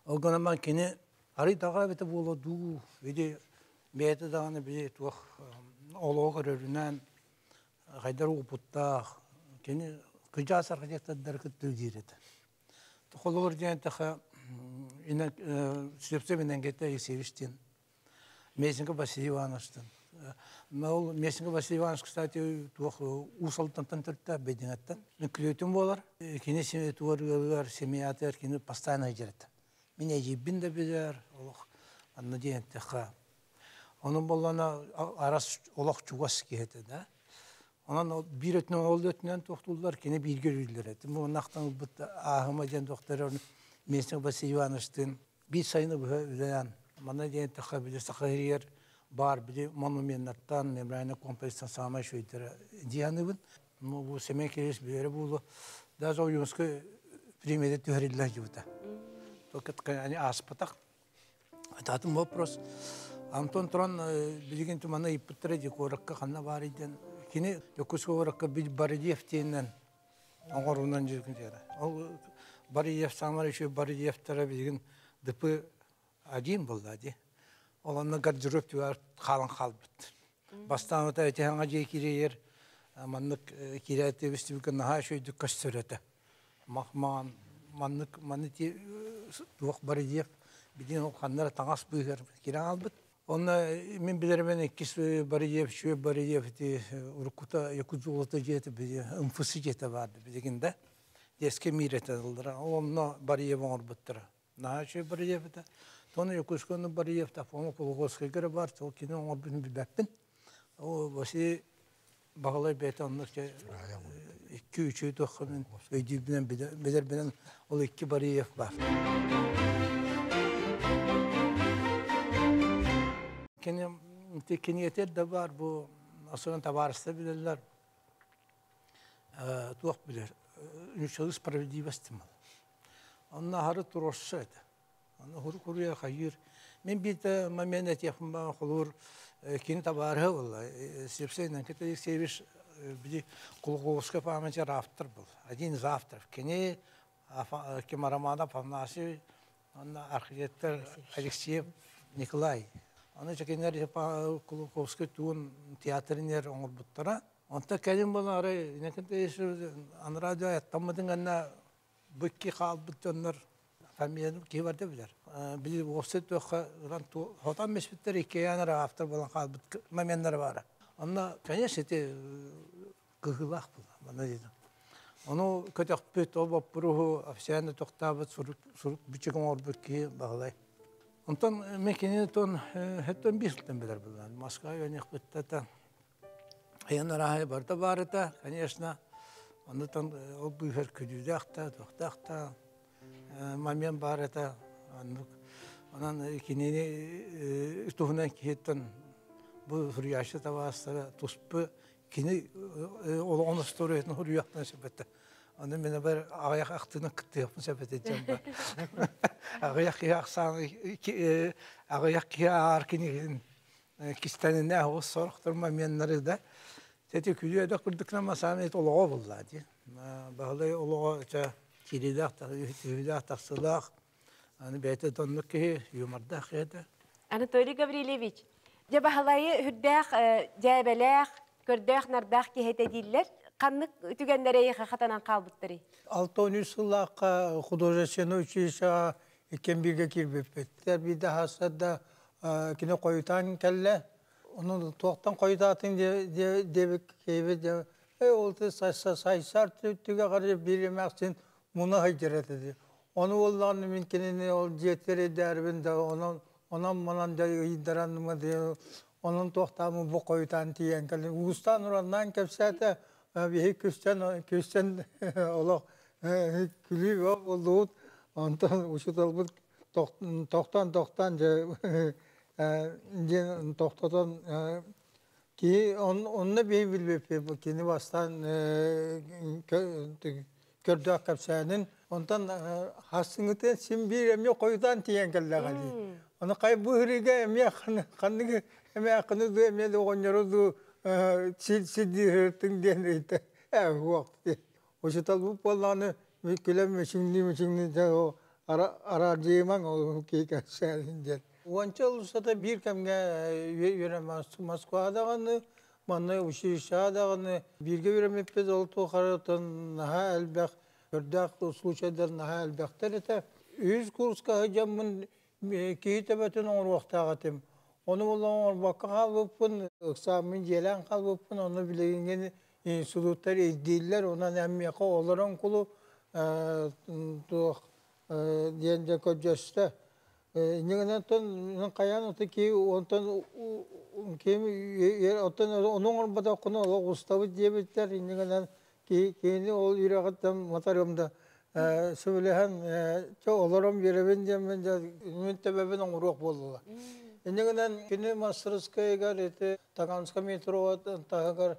Speaker 5: Ол гынан баран кини арый даҕа эбитэ буолуо дуу, или бэйэтэ даҕаны били туох олоҕу көрөрүнэн хайдар уопуттаах, кини кыдьаас архитектордары кытта үлэлиир этэ. Холобур диэн эттэххэ, Слепцов Иннокентий Алексеевич диэн Местников Василий Ивановичтан. Ол Местников Василий Иванович, кстати, туох Уус Алдантан төрүттээх Бэйдиҥэттэн. Мин күлүөтүм буолар. Кини туор ыалыгар, семьятыгар кини постоянно сылдьар этэ. Мин эдьиийбин да билэр, олох анна диэн эттэххэ. Онон буоллаҕына арас олох чугас киһи этэ да. Онон биир өттүнэн ол өттүнэн туохтууллар, кини бииргэ үлэлииллэр этэ. Муннахтан ылбыт ааһыма диэн туохтар Местников Василий Ивановичтыын биир сайыны быһа үлэлээн, манна диэн эттэххэ, били Саха сиригэр баар били монуменнартан, мемориальный комплекстан саамай үчүгэйдэрэ дии саныыбын. Ну, бу Семен Кириллович билэрэ буолуо. Даже Ойуунскай премияда түһэриллэ сылдьыбыта. Только они ааспатах. Атын вопрос. Антон туран билигин туманы ыйыппыттара дии куоракка ханна баарый диэн. Кини Дьокуускай куоракка Барильев диэнинэн оҥоруунан дьүрүкүнтүгэрэ. Ол Бариев саамай үчүгэй Бариевтара билигин ДП один буолла дии. Ол онно гардероб түгэр хаалан хаалбыт. Бастаан ата этиһаҥа дьиэ кириэйэр маннык киирээти бистибиккэ наһаа үчүгэйдик көстөр этэ. Махмаан маннык маны туох Бариев билигин ол ханна эрэ таҥас быыһыгар киирэн хаалбыт. Онно мин билэрбин иккис Бариев, үчүгэй Бариев ити уруккута Якут золото дьиэтэ МФС дьиэтэ баар билигин да. Детский мир этэ ыллара. Онно Бариев оҥорбуттара. Наһаа үчүгэй Бариев этэ. Тону Якутсканы бариев та фома Кулуковскайга бар, сол кини оңор билбэппин. О Василий Баһылай бэйэтэ оннук икки үчү туохха мен өйдүүбүнэн билэрбинэн ол икки бариев бар. Кини киниэтер да бар бу особенно табаарыстар билэллэр туох билэр нучалы справедливость мал. Онно хары турорса это. Онно хуру хуруя хайыр. Мен бит момент этехм ба холур кини табаарыһы болла. Сепсейнен кете Алексеевич биди Кулуковская память автор был. Один из авторов. Кини ким Романов Афанасий, онно архитектор Алексеев Николай. Аны чекенер Кулуковский туун театринер оңорбуттара. Онта кэлин була ары инекенте ан радио аттаммадын анна быкки хаалбыт дьоннор фамилияны киһи бар да билэр. Били офсет туохха ыран хотан меспиттер иккиянар автор болан хаалбыт моменттар бара. Онно, конечно, эти кыһылаах була, мана дедим. Ону көтөхпүт, ол боппуруһу официально тохтаабыт, сурук сурук бичик оҥорбут киһи Баһылай. Онтон мен кинини тон хэттон бисылтан билэр булан. Москва yönekpittata. Айан арахай барда барыта, конечно. Оннотон ол быыһар күдүүдээх туохтаах момент бар это. Онон кинини туһунан киһиттэн бу хуруйааччы табаастара туспу кини олоҕун историятын хуруйахтан сөпөттө. Оны мен бір ағаяқ ақтыны кыттыяппын сөпөтө жамба. Ағаяқ киһи ахсааны ағаяқ киһи аар кинигин кистенине оҕус сорохтор моменнары да. Тети күлү эдэ курдукна масааны олоҕо булла ди. Баһылай олоҕо ча кирилээх түһүлээх тахсылаах. Аны бэйэтэ доннук киһи юмордаах киһи
Speaker 1: Анатолий Гаврильевич, дьэ Баһылайы үрдээх дьээбэлээх, көрдөөх нардаах киһи дииллэр. Ханнык түгэннэр хатанан хаалбыттарый?
Speaker 7: 6 сыллаахха художественное училище иккен бирге киирбиппит. Биирдэ хассарда кини хойутаан кэллэ. Онон туохтан хойутаатын диэбит киһибит ол сайсар түгэ қарай биир эмээхсин муна сылдьар этэ дии. Ону буоллаҕына мин кинини ол дьиэтигэр дээрбин да онон онон манан да ыйдаран онон туохтаамы бу хойутаан тиийэн кэлин. Уустаан ураннаан кэпсээтэ биһи күстэн күстэн олох күлүү буоллубут. Онтон учууталбыт тохтон тохтон дьэ диэн тохтотон киһи онно биһи билбиппит кини бастаан көрдөөх кэпсээнин онтон хассыҥытын син биир эмиэ хойутаан тиийэн кэллэҕэ дии. Ону хай бу ыһырыга эмиэ ханныгы эмиэ акыны дуу эмиэ да оҕонньору дуу сидииртиҥ диэн ыйта ээ суох дии. Учууталбыт буоллаҕына күлэн мүчүҥнүү мүчүҥнүү араадьыйымаҥ ол киһи кэпсээнин диэн. Уонча устата биир кэмҥэ үөрэн Москваҕа даҕаны, манна училищеҕа даҕаны бииргэ үөрэммиппит ол туохарытын наһаа элбэх көрдөөх случайдар наһаа элбэхтэр этэ. Үһүс курска сылдьаммын киһи төбөтүн оҥоруохтаах этим. Ону буолан оҥорбокко хаалбыппын, ыксааммын дьиэлээн хаалбыппын, ону билигин институттар ирдииллэр, онон эмиэхэ олорон кулу туох диэн дьэ көрдьөстө. Иннигинэн хайаан ото ки онтон ким оттон ону оҥорботоххуна олох устабыт диэбиттэр иннигинэн киһини ол үрэҕиттэн матарым да сөбүлэһэн чэ олорон биэрэбин диэммин дьэ мин төбөбүн оҥоруох буоллулар. Иннигинэн кини мастерскайыгар ити Таганскай метро таһыгар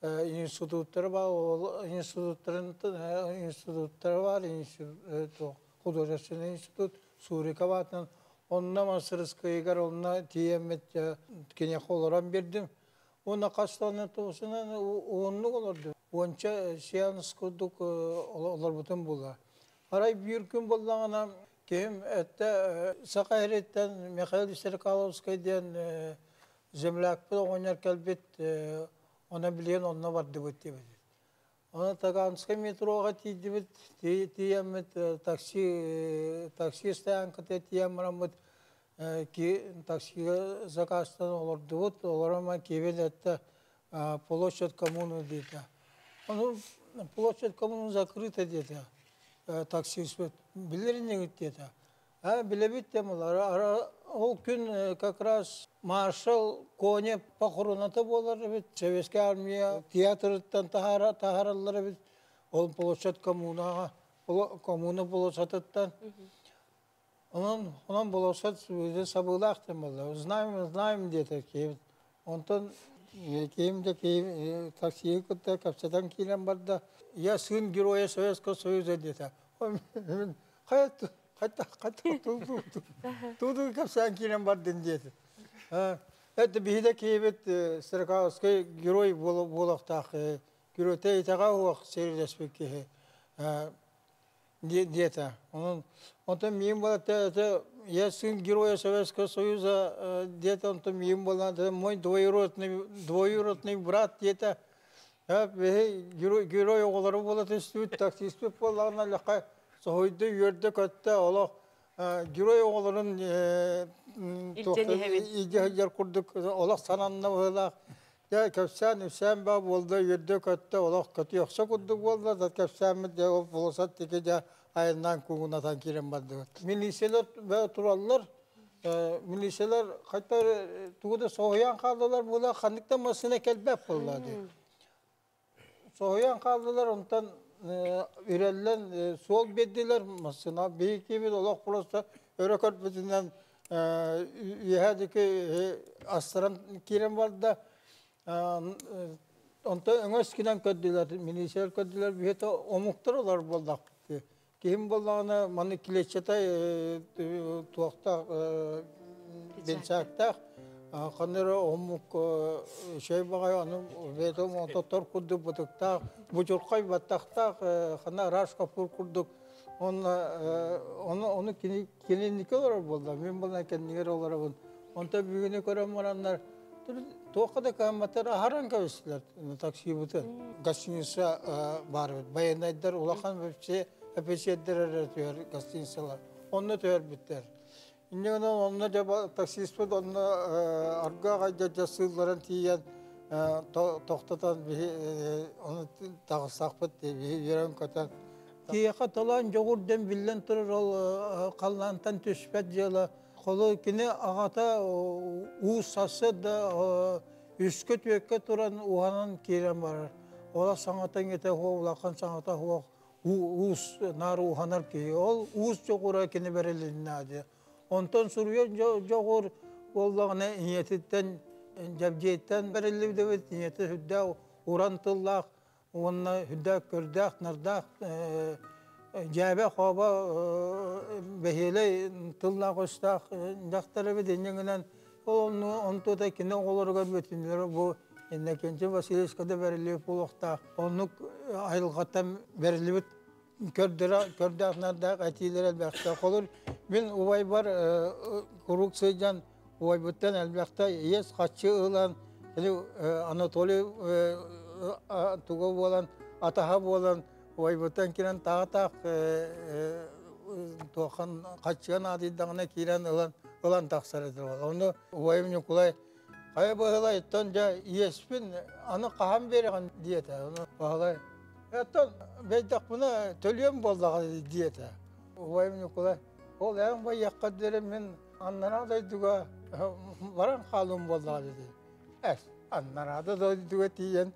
Speaker 7: институттары бар, ол институттарын институттары бар, художественный институт Суриков аатынан онно мастерскайыгар онно тиийэммит киниэхэ олорон биэрдим. Уонна хастаҕына туусунан уоннук олордум. Уонча сеанс курдук олорбутум буолла. Арай биир күн буоллаҕына киһим этте Саха сириттэн Михаил Стрекаловскай диэн землякпыт оҕонньор кэлбит, онон билигин онно бардыбыт диэбит. Онон Таганскай метроҕа тиийдибит, тиийэммит такси такси стоянката тиийэн бараммыт таксига заказтан олордубут, олорон киһибит этте площадь коммуны диэтэ. Ону площадь коммуны закрыта диэтэ таксист билэр иннигит диэтэ. Билебит темалар. Ол күн как раз маршал Конев похороната болар бит. Советская армия театрыттан тахараллар бит. Ол площадь коммунага, коммуна площадыттан. Онон площадь сабылах темалар. Знаем, знаем где-то. Онтон кийим де кийим таксиге кытта капсатан кийлен барда. Я сын героя Советского Союза где-то. Хайт хайта хайта туду туду капсан кийлен бардын деді. Это биһиде киебит Строкавский герой болохтах герой тейтага хуак серилеспек киһи диета. Онон онтон миим була я сын героя Советского Союза где-то, онтон миим була мой двоюродный брат где-то герой герой оҕолору була түстүбүт таксист буоллаҕына лака соһуйду үөрдэ көттө олох герой оҕолорун илдьэ курдук олох сананна быһыылаах. Дьэ кэпсээн үсээн баа буолда үөрдэ көттө олох көтүөхсө курдук буолла да кэпсээммит дьэ ол полосат тики дьэ айаннаан куугунатан киирэн бардыбыт. Милициялар тураллар, милициялар хайта тугу да соһуйан хааллылар буола ханныктан массыына кэлбэт буолла дии. Соһуйан хааллылар, онтон үрэллэн суол биэрдилэр массыына биһикибит олох просто өрө көрбүтүнэн үөһэ диэки астаран киирэн барда. Онтон өҥөс гынан көрдүлэр, милициялар көрдүлэр, биһиэхэ омуктар олор буоллахпыт. Киһим буоллаҕына маны клетчатай туохтаах бенсаактаах ханна омук шей баҕай аны бэйэтэ ототтор курдук бытыктаах бучурхай баттахтаах ханна Раш Капур курдук оны оны кининики олорор буолла мин буолла кэннигэр олоробун. Онто бүгүнү көрөн бараннар туохха да кыамматтар аһаран кэбистилэр таксибытын. Гостиница бар бит. Военныйдар улахан вообще офицердер эрэ түһэр гостиницалар. Онно түһэрбиттэр. Инньэ онно дьэ таксиспыт онно арга аҕай дьэ сыылларан тиийэн тохтотон биһи ону таҕыстахпыт биһи үөрэн көтөн. Киһиэхэ талаан дьоҕур диэн биллэн турар ол халлаантан түспэт дьыала. Холу кини аҕата уус сарсыарда үскэ түөккэ туран уһанан киирэн барар. Ола саҥата иҥэтэ суох, улахан саҥата суох уус наар уһанар киһи. Ол уус дьоҕура кини бэрилиннэ дии. Онтон суруйар дьоҕур буоллаҕына ийэтиттэн Дьэбдьиэйтэн бэриллибит ийэтэ сүрдээх уран тыллаах уонна сүрдээх көрдөөх нардаах дьээбэ хообо бэһиэлэй тыллаах өстөөх дьахтар эбит. Инньэ ол онтуота кини оҕолоругар бүтүннэрэ бу Иннокентий Васильевичка да бэриллибит буолуохтаах. Оннук айылҕаттан бэриллибит көрдөөх нардаах этиилэр элбэхтэр. Холур мин убайбар куруук сылдьан убайбыттан элбэхтэ иэс хаччы ылан Анатолий туга буолан атаһа буолан убайбыттан киирэн таах-таах туохан хаччыга наадыйдаҕына киирэн ылан ылан тахсар этэ. Ону убайым Ньукулай хайа Баһылай оттон дьэ иэспин аны хаһан биэрэҕин диэтэ. Ону Баһылай оттон бэйдэхпинэ төлүөм буоллаҕа диэтэ. Убайым Ньукулай ол эн байыахха диэри мин аннараа дойдуга баран хаалыам буоллаҕа диэтэ. Эс аннараа да дойдуга тиийэн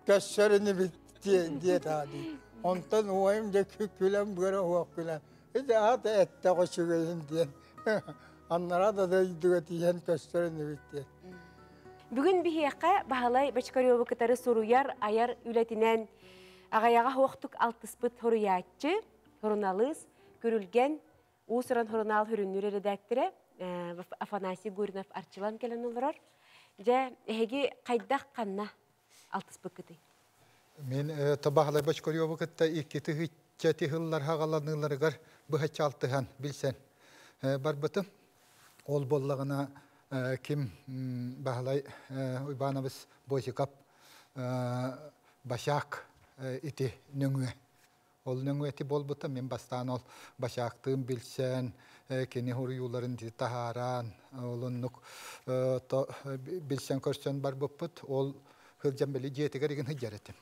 Speaker 7: көссөр инибит диэтэ дии. Онтон убайым дьэ күлэн быара суох күлэн ити аата эттэҕэ үчүгэйин диэн аннараа да дойдуга тиийэн көстөр инибит диэн.
Speaker 1: Бүгүн биһиэхэ Баһылай Бочкареву кытары суруйар, айар үлэтинэн аҕайаҕа хуохтук алтыспыт суруйааччы, суруналыыс, Күрүлгэн уус-уран сурунаал хүрүннүүр эрэдээктэрэ Афанасий Гуринов арчылан кэлэн олорор. Дьэ, эһиги хайдах ханна алтыспыккытый?
Speaker 4: Мин Баһылай Бочкареву кытта икки тыһыычча тыһыллар хаҕаланыыларыгар быһаччы алтыһан билсэн барбытым. Ол буоллаҕына ким Баһылай Уйбаанабыс Босиков Башак ити нөҥүө. Ол нөҥүө ити буолбута мин бастаан ол Башактыын билсэн, кини хуруйууларын таһааран, ол оннук билсэн көрсөн барбыппыт. Ол сылдьан били дьиэтигэр игин сылдьар этим.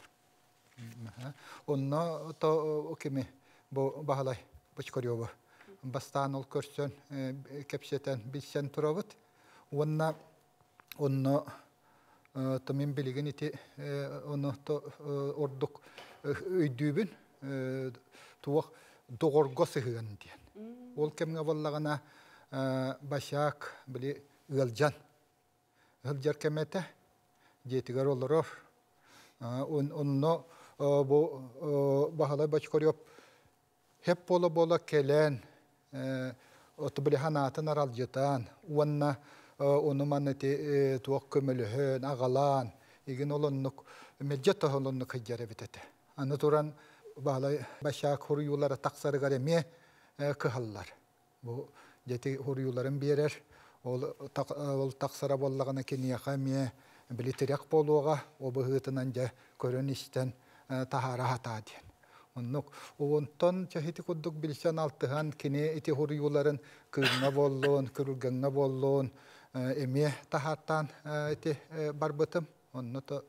Speaker 4: Онно то кими бу Баһылай Бочкареву
Speaker 8: Бастаан ол көрсөн, кэпсэтэн, билсэн турабыт. Уонна онно то мин билигин ити ону ордук өйдүүбүн туох доҕорго сыһыан диэн. Ол кэмҥэ буоллаҕына Башак били ыалдьан ыалдьар кэмэ этэ. Дьиэтигэр олорор. Онно бу Баһылай Бочкарев Хеп буола-буола кэлэн, били санаатын аралдьытан уонна ону-маны ити туох көмөлөһөн, аҕалаан, игин ол оннук мэлдьи тоһол оннук сылдьар эбит этэ. Аны туран Баһылай Башак хуруйуулара тахсарыгар эмиэ кыһаллар. Бу дьэти хуруйууларын биэрэр, ол, ол тахсара буоллаҕына киниэхэ эмиэ били тирэх буолуоҕа, ол быһыытынан дьэ көрөн-истэн таһаара сатаа диэн. Оннук. Онтон ити курдук билсэн алтыһан кини ити хуруйууларын кыымҥа буоллун, күрүлгэҥҥэ буоллун эмиэ таһааттаан ити барбытым. Онно то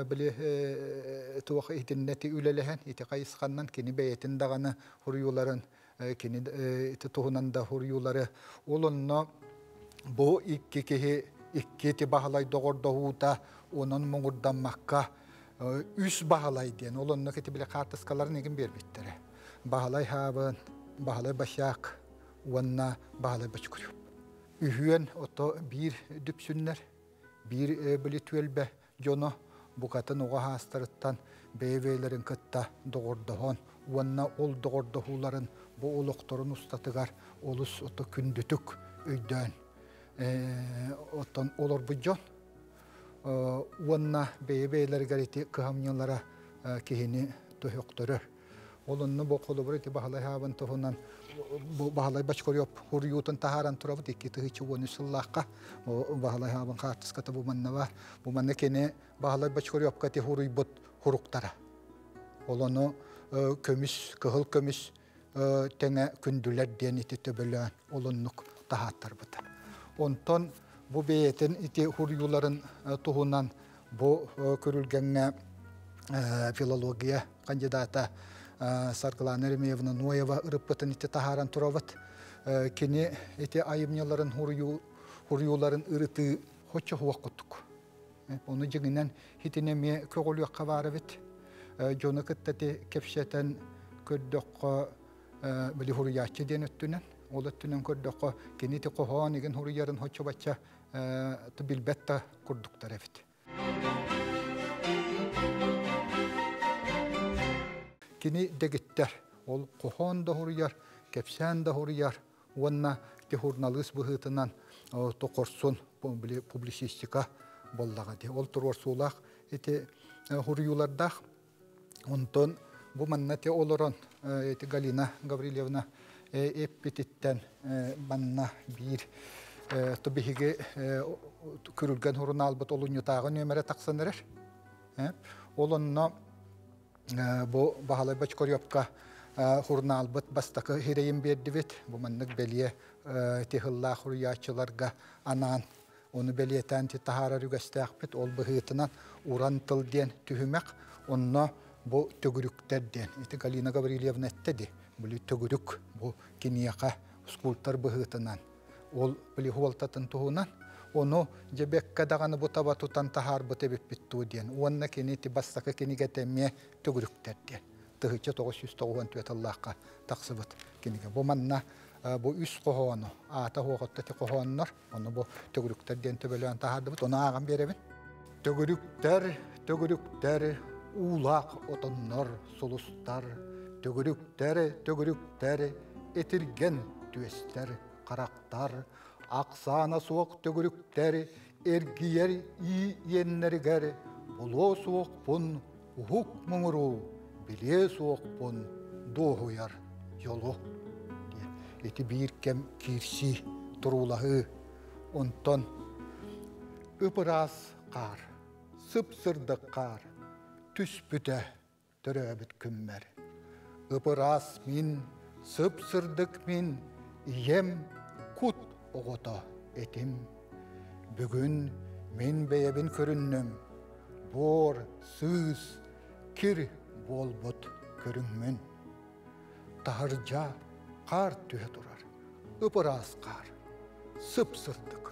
Speaker 8: били туох итиннэ ити үлэлэһэн ити хайысханнан кини бэйэтин даҕаны хуруйууларын кини ити туһунан да хуруйуулары ол онно бу икки киһи икки ити баһылай доҕордоһуута онон муҥурдаммакка үс баһылай диэн ол онно ити били хаартыскаларын игин биэрбиттэрэ Баһылай Хаабын, Баһылай Башак уонна Баһылай Бочкурев үһүөн ото биир дүпсүннэр биир били түөлбэ дьоно букатын оҕо саастарыттан бэйэ-бэйэлэрин кытта доҕордоһон уонна ол доҕордоһууларын бу олохторун устатыгар олус ото күндүтүк өйдөөн оттон олорбут дьон уонна бэйэ-бэйэлэригэр ити кыһамньылара киһини төһөхтөрөр. Ол онно бу холобур ити Баһылай Хаабын туһунан бу Баһылай Бочкарев хуруйуутун таһааран турабыт 2013 сыллаахха Баһылай Хаабын хаартыската бу манна бар. Бу манна кини Баһылай Бочкаревка ити хуруйбут хуруктара. Ол ону көмүс, кыһыл көмүс тэҥэ күндүлэр диэн ити төбөлөөн ол оннук таһааттарбыта. Онтон бу бэйэтин ити хуруйууларын туһунан бу күрүлгэҥҥэ филология кандидата Саргылана Еремеевна Ноева ырыппытын ити таһааран турабыт. Кини ити айымньыларын хуруйууларын ырытыы хоччо хуох курдук. Ону дьиҥинэн итини эмиэ көҕүлүөххэ баар эбит. Дьону кытта ити кэпсэтэн көрдөххө били хуруйааччы диэн өттүнэн, ол өттүнэн көрдөххө кини ити хоһоон игин хуруйарын хоччо-бачча билбэт да курдуктар эбит. Кини дэгиттэр, ол хоһоон да хуруйар, кэпсээн да хуруйар уонна ити суруналыыс быһыытынан хорсун публицистика буоллаҕа дии. Ол туруорсуулаах ити хуруйуулардаах. Онтон бу манна те олорон ити Галина Гаврильевна эппититтэн манна биир то биһиги күрүлгэн сурунаалбыт олунньутааҕы нүөмэрэ тахсан эрэр. Ол онно бу Баһылай Бочкаревка сурунаалбыт бастакы хирэйин биэрдибит. Бу маннык бэлиэ тиһыллаах суруйааччыларга анаан ону бэлиэтээн таһаарар үгэстээхпит. Ол быһыытынан уран тыл диэн түһүмэх, онно бу төгүрүктэр диэн. Ити Галина Гаврильевна этте ди, били төгүрүк бу киниэхэ скульптор быһыытынан ол били хуолтатын туһунан ону дьэбэккэ даҕаны бу таба тутан таһаарбыт эбиппит дуу диэн. Уонна кини ити бастакы кинигэтэ эмиэ төгүрүктэр диэн. 1994 тыллаахха тахсыбыт кинигэ. Бу манна бу үс хоһоону, аата хуохотто ити хоһооннор, ону бу төгүрүктэр диэн төбөлөөн таһаардыбыт, ону ааҕан биэрэбин. Төгүрүктэр, төгүрүктэр, уулаах отоннор, сулустар, төгүрүктэр, төгүрүктэр, этиргэн түөстэр, харахтар, ахсаана суох төгүрүктэр, эргийэр ии иэннэригэр булуо суохпун уһук муҥуру, билиэ суохпун дуоһуйар дьолу. Ити биир кэм киирсии, туруулаһыы. Онтон ып-ыраас хаар, сып-сырдык хаар түспүтэ төрөөбүт күммэр. Ып-ыраас мин, сып-сырдык мин, ийэм кут оҕото этим. Бүгүн мин бэйэбин көрүннүм, буор, сыыс, кир буолбут көрүҥмүн. Таһырдьа Хаар түһэ турар. Ып-ыраас хаар. Сып-сырдык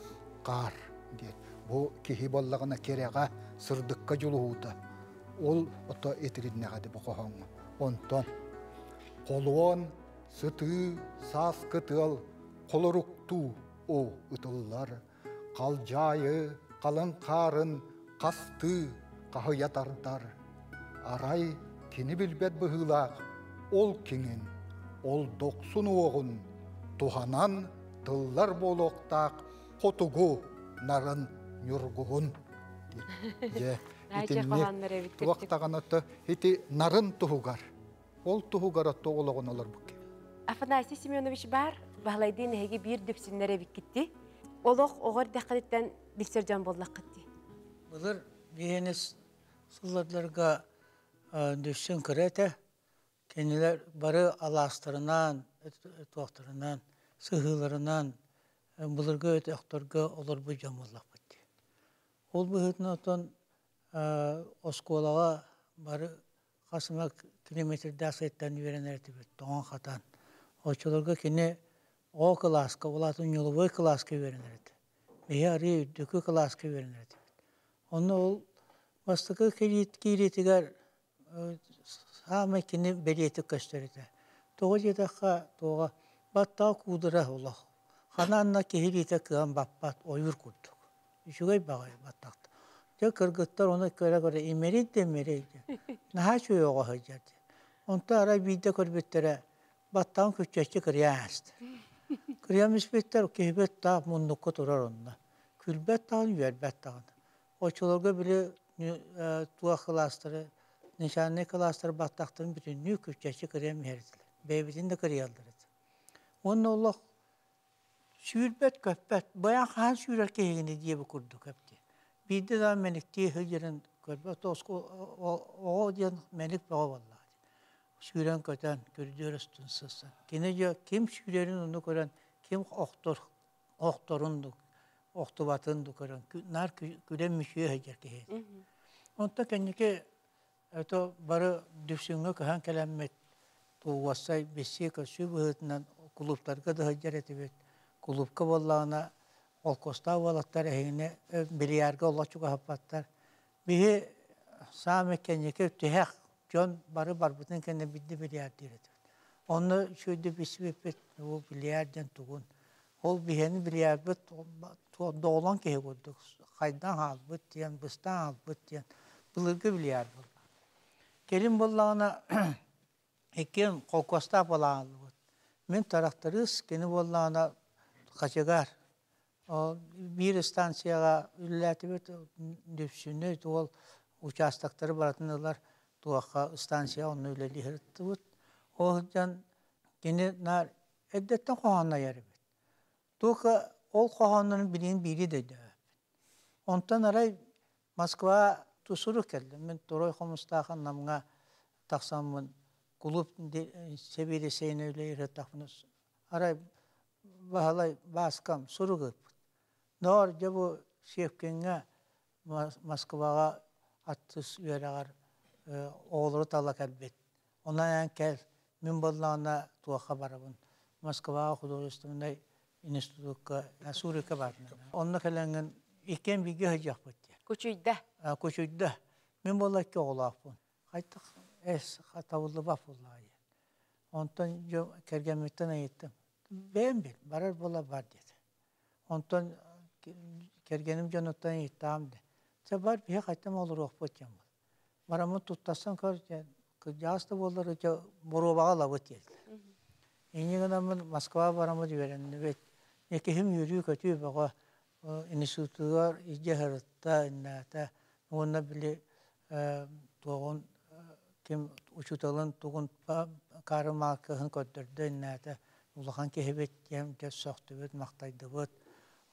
Speaker 8: хаар диэн. Бу киһи буоллаҕына кэрэҕэ, сырдыкка дьулуһуута. Ол ото этилиннэҕэ бу хоһооҥҥо. Онтон холуон, сытыы, сааскы тыал холоруктуу о ытыллар. Халдьаайы халыҥ хаарын хастыы хаһыйа тардар. Арай кини билбэт быһыылаах ол киҥин, ол дохсун уоҕун туһанан тыллар буолуохтаах хотугу нарын ньургуһун. Дьэ, итинник туох даҕаны ити нарын туһугар, ол туһугар отто олоҕун олорбут.
Speaker 1: Афанасий Семенович бар, Баһылайдыын эһиги биир дүпсүннэр эбиккитти. Олох оҕо эрдэххититтэн билсэр дьон буоллаххытти.
Speaker 5: Былыр биһиэнис сыллардарга дүпсүн кыра этэ. Кинилэр бары алаастарынан, туохтарынан, сыһыыларынан былыргы өтөхтөргө олорбут дьон буоллахпыт дии. Ол быһыытынан оттон оскуолаҕа бары хас эмэ километрдаах сиртэн үөрэнэр этибит, тоҥон-хатан. Оччолорго кини О кылааска, ол аата ньулубуой кылааска үөрэнэр этэ. Биһи арыый үрдүкү кылааска үөрэнэр этибит. Онно ол бастакы киириитигэр саамай кини бэлиэтик көстөр этэ. Тоҕо диэтэххэ, туоҕа баттаҕа куудара олох. Ханан киһи илиитэ кыан баппат ойуур курдук. Үчүгэй баҕайы баттахта. Дьэ кыргыттар ону көрө-көрө имэрий да имэрий диэн. Наһаа үчүгэй оҕо сылдьар диэн. Онтон арай биирдэ көрбүттэрэ баттаҕын күччэччи кырыйан ааста. Кырыйан испиттэр киһибит таах муннукка турар онно. Күлбэт даҕаны, үөрбэт даҕаны. Оччолорго били туох кылаастары, начальнай кылаастары баттахтарын бүтүннүү күччэччи кырыйан иһэр этилэр. Бэйэбитин да кырыйаллар этэ. Уонна олох сүүрбэт-көппөт, быйаҥ хаһан сүүрэр киһигиний диэбит курдук эбит. Биирдэ даҕаны мэниктии сылдьарын көрбөт, оҕо диэн мэник бөҕө буоллаҕа дии. Сүүрэн-көтөн, көрүдүөр устун сырсан. Кини дьэ ким сүүрэрин ону көрөн, ким охтор, охторун ду, охтубатын ду көрөн, наар күлэн мүчүйэ сылдьар киһи. Онтон кэнники это бары Дүпсүҥҥэ көһөн кэлэммит, уопсай билсии-көрсүү быһыытынан кулууптарга да сылдьар этибит. Кулуупка буоллаҕына, холкуостаах уолаттар эһигини бильярга олох чугаһаппаттар. Биһи саамай кэнники тиһэх дьон бары барбытын кэннэ биирдэ бильярдыыр этибит. Онно үчүгэйдик билсибиппит, ол бильярд диэн тугун. Ол биһиэни бильярдбыт доҕолоҥ киһи курдук хайдан хаалбыт диэн, быстан хаалбыт диэн былыргы бильярд буолла. Кэлин буоллаҕына иккиэн холкуостаах буолааллыбыт. Мин тарахтарыыс, кини буоллаҕына хачыгаар. Биир станцияҕа үлэлээтибит, Дүпсүнү, туол участоктары барытын ылар туохха станция онно үлэлии сырыттыбыт. Ол сылдьан кини наар эрдэттэн хоһоон айар эбит. Только ол хоһооннорун билигин биири да өйдөөбөппүн. Онтон арай Москва тусуру кэллим. Мин Турой Хомустаахан Намҥа тахсаммын кулууп сэбиэдиссэйинэ үлэлиир сыттахпына арай Баһылай Бааскам сурук ыыппыт. Ноор дьэ бу Щепкиҥҥэ Москваҕа аттыс үөрэҕэр оҕолору тала кэлбит. Онон эн кэл, мин буоллаҕына туохха барабын. Москваҕа художественнай институкка Сурика баар. Онно кэлэҥҥин иккиэн бииргэ сылдьыахпыт диэн.
Speaker 1: Кучуйда.
Speaker 5: Кучуйда. Мин буолла икки оҕолоохпун. Хайтах эс табыллыбат буоллаҕа диэн. Онтон кэргэммиттэн ыйыттым. Бэйэм бил, барар буола бар диэтэ. Онтон кэргэним дьонуттан ыйыттаҕым да. Чэ бар биһи хайтам олоруохпут диэн буолла. Бараммыт туттарсан көр диэн, кырдьаҕас да буоллар ыча боруобаҕа ылабыт диэтилэр. Инньэ гынаммын Москва бараммыт үөрэннибит. Киһим үөрүү-көтүү бөҕө институтугар илдьэ сырытта, иннээтэ. Уонна били туоҕун ким учууталын тугун Карл Маркыһын көрдөрдө иннээтэ. Улахан киһибит диэн дьэ сөхтүбүт, махтайдыбыт.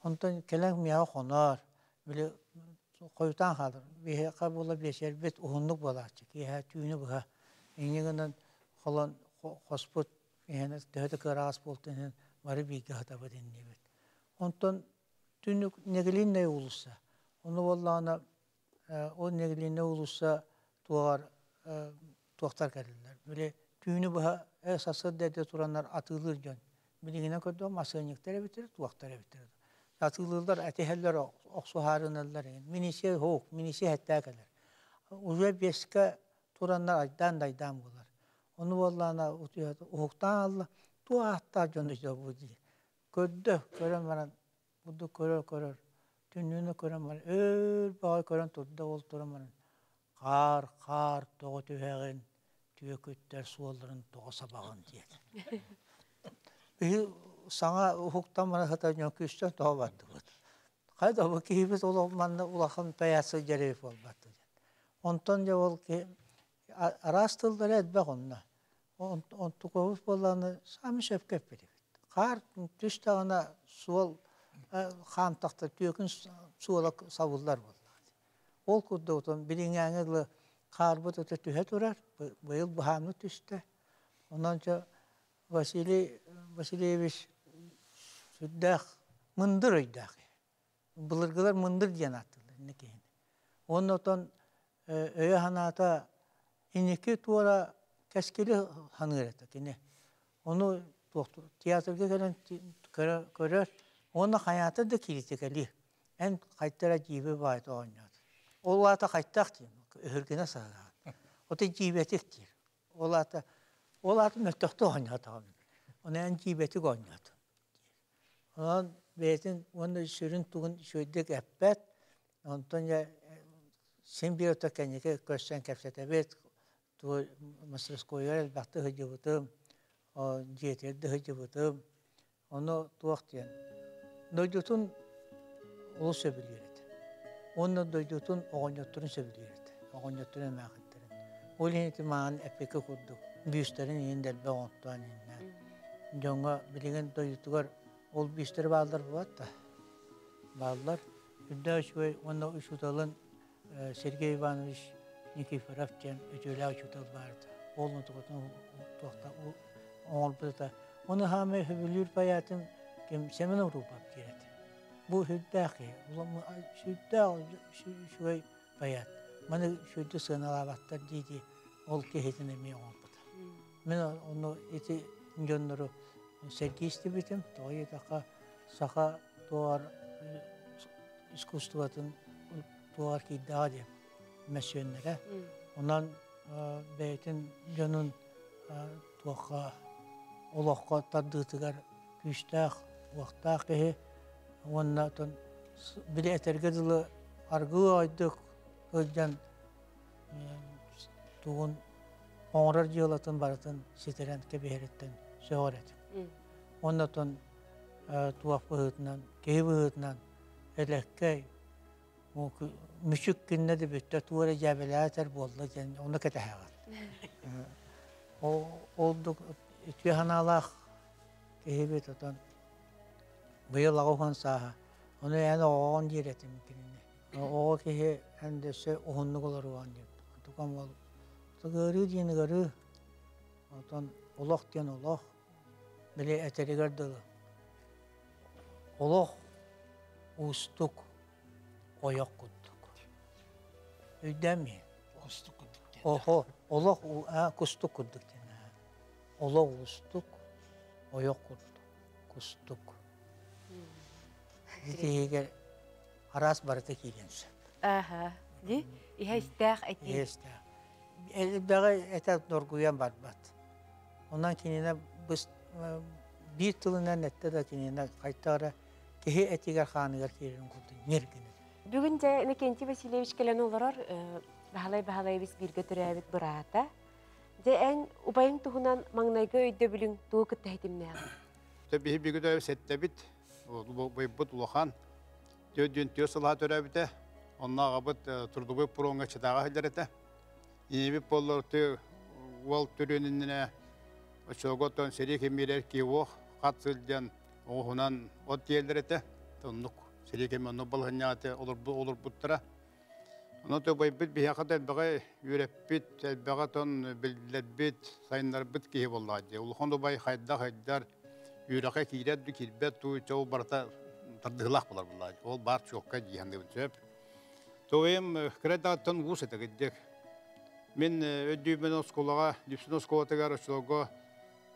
Speaker 5: Онтон кэлэн миэхэ хоноор, били хойутаан хаалар. Биһиэхэ буола биэчэрбит уһуннук буолааччы. Киэһэ түүнү быһа. Инньэ гынан холон хоспут иһэн төһө да кыараҕас буолтун иһин бары бииргэ сытабыт иннибит. Онтон түннүк Неглинная уулусса. Ону буоллаҕына ол Неглинная уулусса туоҕар туохтар кэлэллэр. Били түүнү быһа Сарсыарда эрдэ тураннар атыылыыр дьон. Билигинэн көрдөҕүм масыанньыктар эбиттэр, туохтар эбиттэр. Атыылыыллар, этиһэллэр, охсуһаарыналлар. Миниция суох, миниция хэттээ кэлэр. Уже бэскэ тураннар айдаан да айдаан буолар. Ону буоллаҕына уһуктаан алла, туох ааттаах дьону дьолбут дии. Көрдө, көрөн баран, бурдук көрөр-көрөр, түннүгүнэн көрөн баран, өр баҕайы көрөн турда, ол туран баран, хаар, хаар тоҕо түһэҕин, түөкүттэр суолларын тоҕо сабаҕын диэтэ. Биһи саҥа уһуктан баран сытар дьон күүстэн тоҕо бардыбыт. Хайда бу киһибит олох манна улахан паяц сылдьар эбит буолбат диэн. Онтон дьэ ол киһи араас тыллара элбэх онно. Онтукабыт буоллаҕына саамай сөпкө эппит эбит. Хаар түстэҕинэ суол хаамтахта түөкүн суола сабыллар буоллаҕа. Ол курдук отон билиҥҥээҥи дылы хаарбыт өтө түһэ турар, быйыл быһааммыт түстэ. Онон дьэ Василий Васильевич сүрдээх мындыр өйдөөх киһи. Былыргылар мындыр диэн ааттыыллар инники киһини. Уонна отон өйө-санаата инники туора кэскили саныыр этэ кини. Ону туохтуур театрга кэлэн көрөр уонна хайаата да кириитикэлиир. Эн хайтара дьиибэ баайта оонньоот. Ол аата хайтах диэн өһүргэнэ саһаҕаан. Ото дьиибэтик диир. Ол аата ол аата мөлтөхтүк оонньоотоҕум. Ону эн дьиибэтик оонньоотуҥ. Онон бэйэтин уонна сүрүн тугун үчүгэйдик эппэт, онтон дьэ син биир ото кэнники көрсөн кэпсэтэбит, тугу мастерскойугар элбэхтик сылдьыбытым, дьиэтигэр да сылдьыбытым. Ону туох диэн, дойдутун олус сөбүлүүр этэ. Уонна дойдутун оҕонньотторун сөбүлүүр этэ, оҕонньотторун эмээхиттэрин. Ол иһин ити маҥан эппикэ курдук бүүстэрин иһин дэлби оҥортоон иһиннээн дьоҥҥо билигин дойдутугар ол биистэри бааллар буолат да бааллар үрдээх үчүгэй уонна учууталын Сергей Иванович Никифоров диэн үтүөлээх учуутал баарда ол онтукатын туохта оҥорбута оны хаамай сөбүлүүр паятын ким Семен Урупов диир этэ бу сүрдээх киһи сүрдээх үчүгэй паят маны сүрдү сыаналаабаттар дии дии ол киһитин эмиэ оҥорбута Мин ону ити дьоннору сэргии истибитим. Тоҕо диэтэххэ, саха туоҕар искусствотын туоҕар киирдэҕэ диэн мөссүөннэрэ. Онон бэйэтин дьонун туохха олоххо тардыытыгар күүстээх, уохтаах киһи уонна отон били этэргэ дылы аргыы ойдук сылдьан тугун оҥорор дьыалатын барытын ситэрэн кэбиһэриттэн сөҕөр этим. Уонна оттон туох быһыытынан, киһи быһыытынан элэккэй, мүчүк гынна да бүттэ, тугу эрэ дьээбэлээтэр буолла диэн ону кэтэһэҕин. Ол үтүө санаалаах киһибит отон быйыл 80 сааһа. Ону эн оҕоҕун диир этим кинини. Оҕо киһи эн да өссө уһуннук олоруоҕун диэн. Тукам ол ыарыы диэн ыарыы, оттон олох диэн олох. Били этэригэр дылы олох уустук ойох курдук. Өйдөөн
Speaker 9: Уустук курдук диэн.
Speaker 5: Оһо, олох кустук курдук диэн. Олох уустук ойох курдук, кустук. Ити араас барыта киириэн сөп.
Speaker 1: Аха. Ди иһэ истээх этии.
Speaker 5: Иһэ истээх. Элбэҕи этэ доргуйан барбат. Онон кинини биир тылынан эттэ да кинини хайта эрэ киһи этигэр хааныгар киирэрин курдук ньир гынар.
Speaker 1: Бүгүн дьэ Иннокентий Васильевич кэлэн олорор Баһылай Баһылаевич бииргэ төрөөбүт быраата. Дьэ эн убайыҥ туһунан маҥнайгы өйдөбүлүҥ тугу кытта ситимнээҕий?
Speaker 6: Биһи бииргэ төрөөбүт сэттэбит, убайбыт улахан. 44 сылаha төрөөбүтэ. Онно аҕабыт трудовой пуроҥҥа чытааҕа сылдьар этэ. Ийэбит буоллар уол төрүөн иннинэ оччолорго оттон сэрии кэмигэр киһи хат сылдьан оҕуһунан от тиэллэр этэ. Оннук сэрии кэми оннук балаһынньаҕа олорбуттара. Онон убайбыт биһиэхэ да элбэҕи үөрэппит, элбэҕи тон биллэрбит, сайыннарбыт киһи буоллаҕа дии. Улахан убай хайдах хайдар, үөрэххэ киирэр дуу, киирбэт дуу, чэ ол барыта тардыһыылаах буолар буоллаҕа. Ол баар чуокка дии саныыбын сөп. Туойум кыра даҕаттан уус этэ кырдьык. Мин өйдүүбүн оскуолаҕа, Дүпсүн оскуолатыгар оччолорго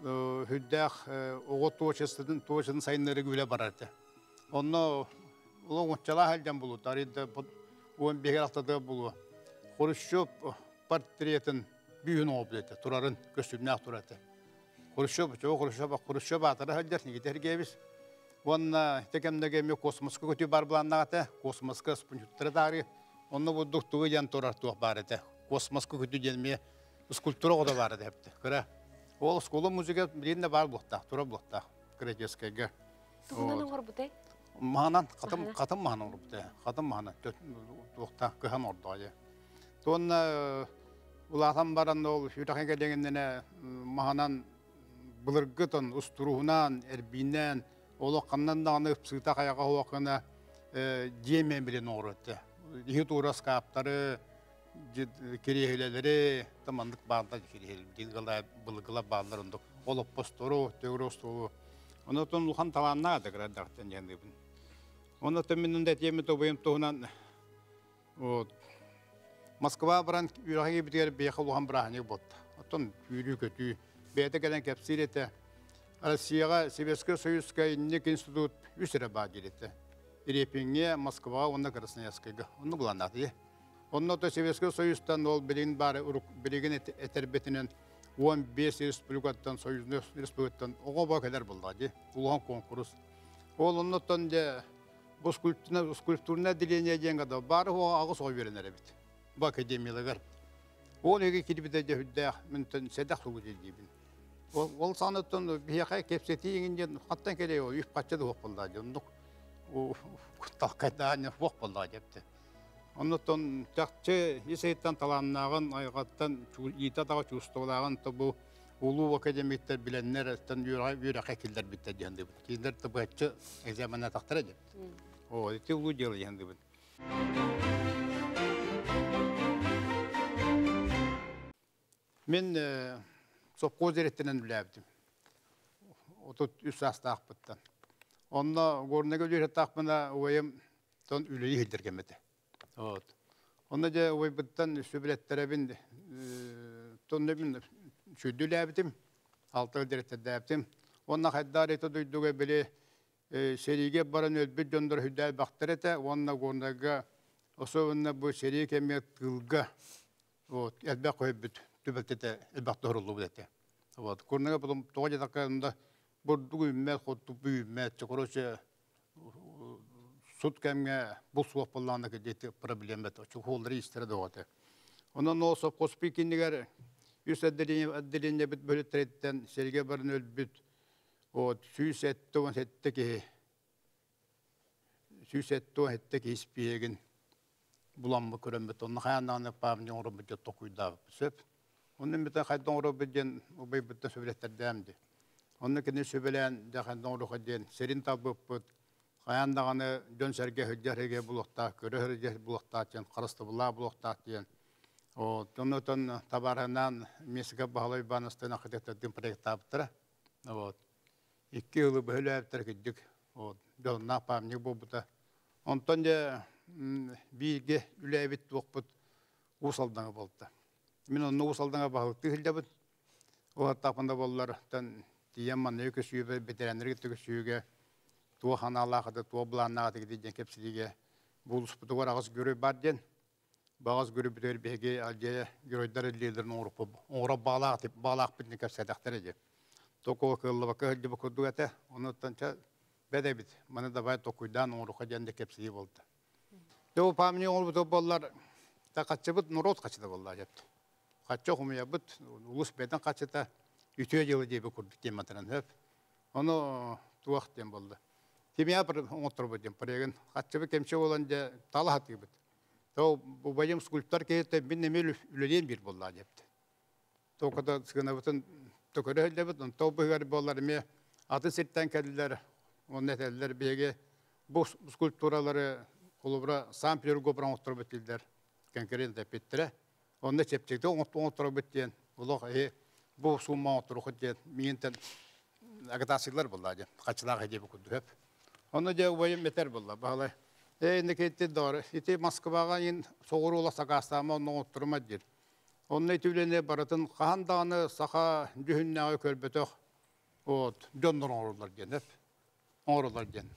Speaker 6: Хүддээх оҕо творчествотын творчествотын сайыннарыга үлэ барар этэ. Онно улуҥуччалаах илдьэн булу, тарыйда 15 алтада булу. Хрущев портретын бүүһүн оҥорбут этэ, турарын, көстүүмнээх турар этэ. Хрущев, чого Хрущев, Хрущев аатара сылдьар, Никита Сергеевич. Уонна ити кэмнэргэ эмиэ космоска көтүү бар былааннаах этэ, космоска спутниктары таары. Онно бурдук тугу диэн турар туох баар этэ. Космоска көтүү диэн эмиэ скульптура оҕото баар этэ эпти. Кыра. Ол школа музыка билигин да баар буолуохтаах, турар буолуохтаах Кыратевскайга.
Speaker 1: Тугунан оҥорбутай?
Speaker 6: Маһынан, хатым, хатым маһынан оҥорбута. Хатым маһынан туохтаах кыһан ордоо. Туонна улаатан баран ол сүрэхэ кэлиҥиннэнэ маһынан былыргытын устуруһунан, эрбииннээн олох ханнан даҕаны ыпсыыта хайаҕа хуоххана дьиэ мебелин оҥорор этэ. Иһи туура скаптары, кириэһилэлэри, маннык бааллар кириэһилэ былыргылар бааллар ондук олоппостору, төгүрүк остуолу. Онотон улахан талааннаах да кырадахтан диэн. Онотон мин да этиэм тобуйум туһунан. Вот. Москва баран үөрэхэ киирбитигэр биһиэхэ улахан бырааһынньык буолта. Оттон сүүрүү-көтүү. Бэйэтэ кэлэн кэпсиир этэ. Россияҕа Советскай Союзка инник институт үс эрэ баар диир этэ. Репиҥҥэ, Москваҕа уонна Красноярскайга. Онно былааннаатый. Онно то Советскай Союзтан ол билигин баар билигин этэрбитинэн 15 республикаттан, союзный республикаттан оҕо баа кэлэр буоллаҕа дии. Улахан конкурс. Ол оннуттан дьэ бу скульптурное отделение диэн гада бары аҕыс оҕо үөрэнэр эбит. Бу академияларыгар. Ол эги кирбитэ дьэ үрдээх мынтан сэдэх сугу диибин. Ол саанаттан биһиэхэ кэпсэтии иҥин диэн хаттан кэлээ ол үп хачча да суох буоллаа дии. Оннук талкайдаан суох буоллаа диэпти. Оннуттан чахчы ис ыйыттан талааннааҕын, айҕаттан иитэ атаҕа чувстволааҕын то бу улуу академиктар билэннэр оттон үөрэххэ киллэрбиттэр диэн дыбыт. Кинилэр табыһаччы экзаменатахтара диэбит. О, ити улуу дело диэн дыбыт. Мин сопхуос дириэктэринэн үлэлээбитим. 33 саастаахпыттан. Онно Горнайга үлэлиэхтаахпына убайым тон үлэлии сылдьар кэм этэ. Вот. Онно дьэ убайбыттан сүбэлэттэрэбин тонна мин сүрдүүлээбитим, алта дириэктэрдээбитим. Уонна хайдаар ити дойдуга били сэриигэ баран өлбүт дьоннор сүрдээбэхтэр этэ уонна Горнайга особенно бу сэрии кэмигэр тыылга вот элбэх көһөрбүт түбэлтэтэ элбэх тоһоруллубут этэ. Вот Горнайга потом тоҕо диэтэххэ онно бурдук үүммэт, хоттук үүммэт, короче сут кэмҥэ бу суох буоллаҕына кэлиэти проблема чухууллары истэрэ доҕоте. Онон ол совхозпи кинигэр үс отделениебит бөлүттэриттэн сэргэ баран өлбүт вот 177 киһи 177 киһи испиэгин буламмы көрөммүт онно хайаан даҕаны паамньы оҥоробут диэн толкуйдаабыппыт сөп. Онно митэн хайдах оҥоробут диэн убайбыттан сөбүлэттэрдээм дии. Онно кини сүбэлээн дьэ хайдах оҥоруохха диэн сирин талбыппыт. Хайаан даҕаны дьон-сэргэ сылдьар сиргэ булуохтаах, көрө сылдьар булуохтаах диэн, харыстабыллаах булуохтаах диэн. Вот. Оннотон табаарынаан Мексика Баһылай Уйбаанастыын архитектордыын проектаабыттара. Вот. Икки ыалы быһа үлээбиттэр кырдьык. Вот. Дьонноох памятник буолбута. Онтон дьэ бииргэ үлээбит туохпут Уус Алдаҥа буолта. Мин онно Уус Алдаҥа баһылыктыы сылдьабын. Ол аттаахпын да буоллар, тиийэн манныгы көсүүбэ, бэтэрээннэри кытта көсүүгэ туох аналаах ата, туох былааннаах ата диэн кэпсэтиигэ булуспутугар аҕыс герой бар диэн. Баҕас геройбутугар биһиги алдьайа геройдар иллиэлэрин оҥорор баҕалаах баҕалаахпыт диэн кэпсээтэхтэрэ дии. Токо кыаллыбакка сылдьыбыт курдук этэ. Онуттан чэ бэт эбит. Маны давай токуйдаан оҥоруохха диэн да кэпсэтии буолда. Дьэ бу памятник оҥорбут буоллар, та хаччыбыт норуот хаччыта буолла дьэпт. Хачча хомуйабыт, улус бэйэтин хаччыта үтүө дьыала диэби курдук тематынан сөп. Ону туох диэн буолла. Тимия оҥотторбут диэн проегын хаччыбыт кэмчи буолан дьэ тала хатыыбыт. То убайым скульптор киһитэ мин эмиэ үлэлиэн биир буолла диэбит. Токода сыгынабытын төкөрө сылдьабыт, онто быһыгар буоллар эмиэ атын сиртэн кэллилэр, онно этэллэр биһиги бу скульптуралары холобура Санкт-Петербурга оҥотторбут дииллэр, конкурент эппиттэрэ. Онно чэпчэкитик оҥотторобут диэн, олох эһи бу сумма оҥотторохут диэн миигинтэн агитациялар буолла диэн, хаччылаах диэби курдук сөп. Онно дьэ убайым этэр буолла, баһылай. Ээ, инники доҕор, ити Москваҕа ин соҕуруу сакаастаама онно оҥотторума диир. Онно ити үлэни барытын хаһан даҕаны саха дьүһүннээҕи көрбөтөх. Вот, дьоннор оҥороллор диэн, оҥороллор диэн.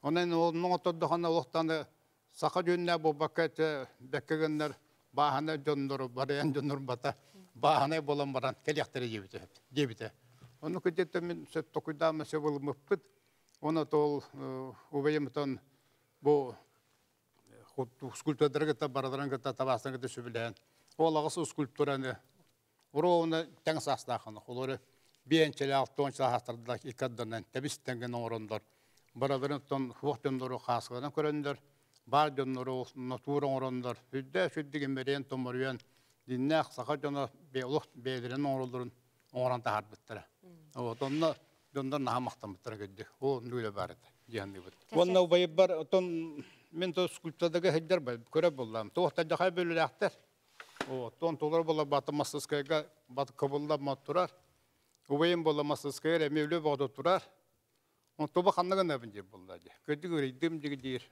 Speaker 6: Онон ол оҥоттордоххуна олохтон саха дьүннэ буолбакка бэккэ гыннар бааһына дьоннору барыйан дьоннор бата бааһынай буолан баран кэлиэхтэрэ диэбитэ диэбитэ. Ону кыдьыттан мин сөп токуйдаама сөп ылыммыппыт. Оны тол убайымтан бу скульптурдары кытта бараларын кытта табаастан кытта сөбүлээн. Ол аҕыс скульптураны уруона тэҥ саастаахына олору биэнчэлээх тоончалаах саастарда иккарданан тэбис тэҥген оҥороннор бараларын тон хуох дьоннору хааскаланан көрөннөр баар дьоннору нотуур оҥороннор үрдэ сүрдүк имэрийэн томоруйан диннээх саха дьоно олох бэйэлэрин оҥороллорун оҥорон таһаарбыттара. Вот онно дьоннор наһаа махтаммыттара көрдүк. О, нүлэ бар этэ диһанныбыт. Уонна убайбар отон мен то скульптурдага сылдьар көрө буллам. Туохта жахай бөлүлээхтэр. Оттон толор була баты мастерскайга бат кыбылла турар. Убайым була мастерскайга эми үлө боҕдо турар. Он тобу ханныгын эбин диир булла ди. Көдүг үрейдим диги диир.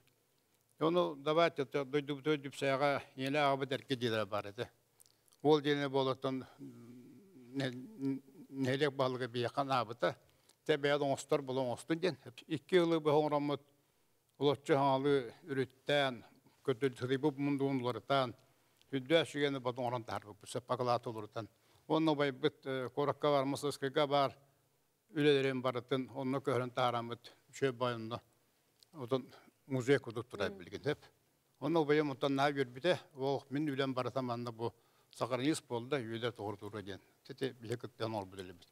Speaker 6: Ону давайте дойдубут дүпсээҕэ еле аҕабыт эрке диилер бар этэ. Ол диэне болотон нелек балыгы бияхан аабыта. Те бэйэ оҥостор була оҥостун диэн. Икки ылы быһа оҥороммут улоччу хаалы үрүттээн, көтүл мундуун уларытаан, Хүддөө сүгені батын орон тахарбыт, сөппакалааты олорутан. Онно байбыт коракка бар, масыскыга бар, үлелерин барытын, онно көһөрөн тахарамыт, үчөө байонно. Отон музей кудук турар билген хеп. Онно байым оттон наа көрбүтэ, ол мин үлем барытам анна бу сакарынис болду, үйелер тоғыр тура диэн. Тете биле кыттан ол билебит.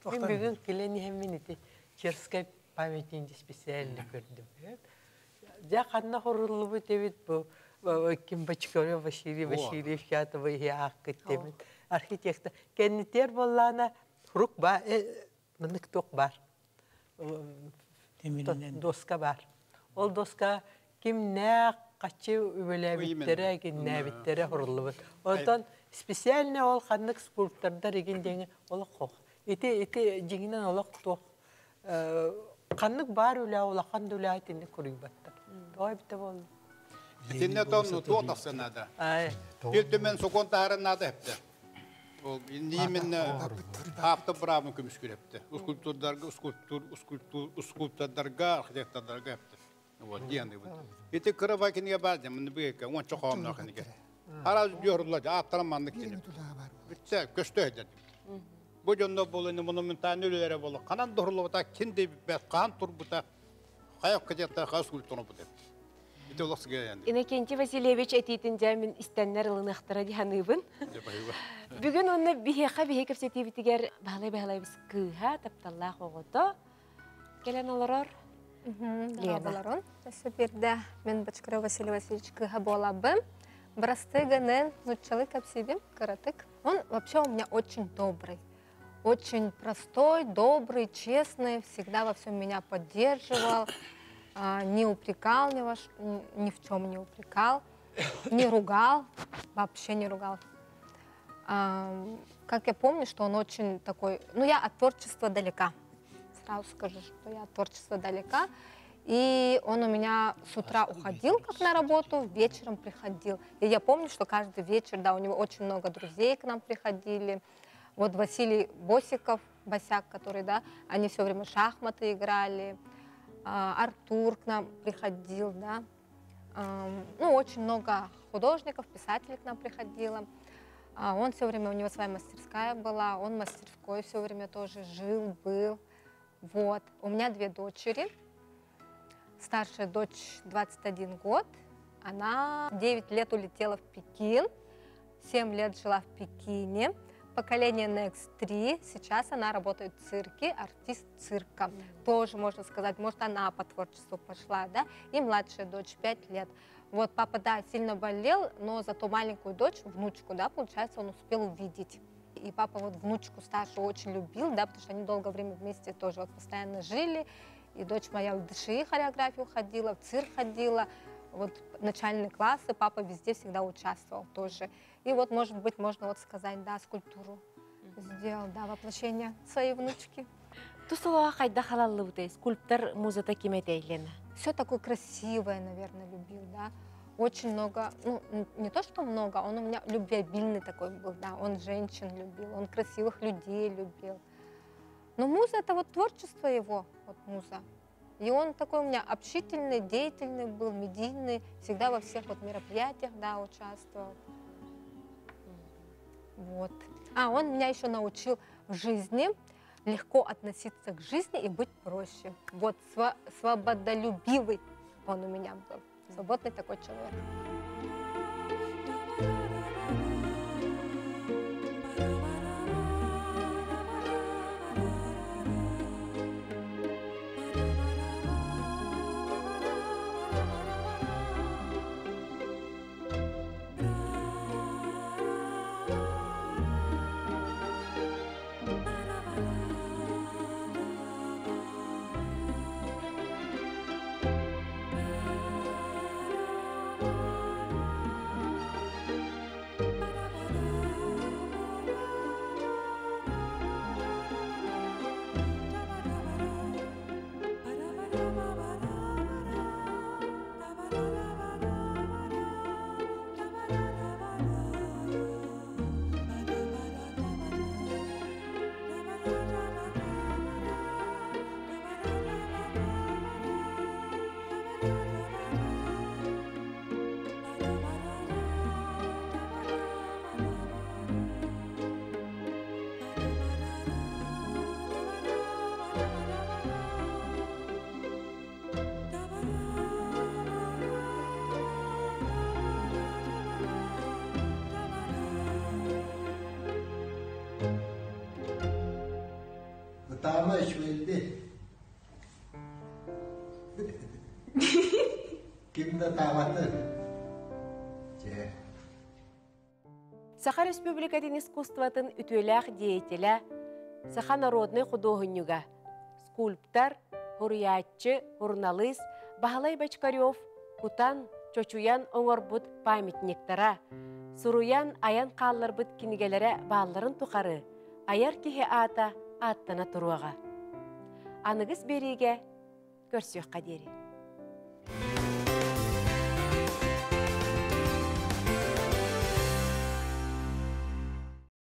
Speaker 3: Мен бүгүн келен иһэммин ити Черскай памятник специально көрдүм. Жа ханна хоруллубут эбит бу ким Бочкарев Василий Васильев ятыбы ааккыт тебит. Архитектор кеннитер боллаана хурук ба мынык ток бар. Доска бар. Ол доска ким нә качы үбеләбиттере, киннәбиттере хоруллубут. Онтон специально ол ханнык скульптордар еген деңе ол хох. Ити ити жиңинен олох тох ханнык бар үлә улахан үлә тинне куруйбаттар. Той бите болду.
Speaker 6: Итинне тон туо тахсанада.
Speaker 3: Ай.
Speaker 6: Ил төмен сокон тахарын нада хепте. Ол нимен хапта брамы көмүш көрепте. Скульптурдарга, скульптур, скульптур, скульптордарга, архитектордарга хепте. Вот, диэн бу. Ити кыра киниге бар дем, муну бүйекке, он чохоомно киниге. Ара жорулла, аттарам маннык киниге. Бүтсе көстө эдер. Бу жонно болуну монументальный үлелери болу. Канан дорулута кинди бет кан турбута. Каяк кететте кас скульптуру бу деп. Ити олох сыгы енді.
Speaker 1: Иннокентий Васильевич этитин жамин истеннер ылыныхтара диханыбын. Бүгүн онны биһиэхэ биһи кэпсэтиибитигэр баһылай баһылай бис кыыһа тапталлаах оҕото келен олорор Лена.
Speaker 9: Баларон. Өссө мен Бочкарев Василий Васильевич кыһа буолабым. Брасты гынын нуччалы капсибим, кыратык. Он вообще у меня очень добрый. Очень простой, добрый, честный, всегда во всем меня поддерживал, не упрекал ни, ни в чем не упрекал, не ругал, вообще не ругал. Как я помню, что он очень такой, ну я от творчества далека, сразу скажу, что я от творчества далека. И он у меня с утра уходил как на работу, вечером приходил. И я помню, что каждый вечер, да, у него очень много друзей к нам приходили. Вот Василий Босиков, Босяк, который, да, они все время шахматы играли. Артур к нам приходил, да. Ну, очень много художников, писателей к нам приходило. Он все время, у него своя мастерская была, он в мастерской все время тоже жил, был. Вот. У меня две дочери. Старшая дочь 21 год. Она 9 лет улетела в Пекин, 7 лет жила в Пекине. Поколение Next 3. Сейчас она работает в цирке, артист цирка. Тоже, можно сказать, может, она по творчеству пошла, да? И младшая дочь 5 лет. Вот папа, да, сильно болел, но зато маленькую дочь, внучку, да, получается, он успел увидеть. И папа вот внучку старшую очень любил, да, потому что они долгое время вместе тоже вот постоянно жили. И дочь моя в ДШИ хореографию ходила, в цирк ходила, вот начальные классы, папа везде всегда участвовал тоже. И вот, может быть, можно вот сказать, да, скульптуру сделал, да, воплощение своей внучки.
Speaker 1: Тусулаға қайда халаллыбыты, скульптор музыта кимете Лена?
Speaker 9: Все такое красивое, наверное, любил, да. Очень много, ну, не то, что много, он у меня любвеобильный такой был, да, он женщин любил, он красивых людей любил. Но муза это вот творчество его, вот муза. И он такой у меня общительный, деятельный был, медийный, всегда во всех вот мероприятиях, да, участвовал. Вот. А он меня еще научил в жизни легко относиться к жизни и быть проще. Вот свободолюбивый он у меня был, свободный такой человек.
Speaker 8: Ытаама үчүгэйди. Ким да таабаты. Че.
Speaker 1: Саха Республикатын искусствотын үтүөлээх деятеля, саха народнай худуоһунньуга, скульптор, хуруйааччы, суруналыыс Баһылай Бочкарев кутан, чочуйан оҥорбут памятниктара, суруйан айан хаалларбыт кинигэлэрэ баалларын тухары айар киһи аата ааттана туруоҕа. Аныгыс биэриигэ көрсүөххэ диэри.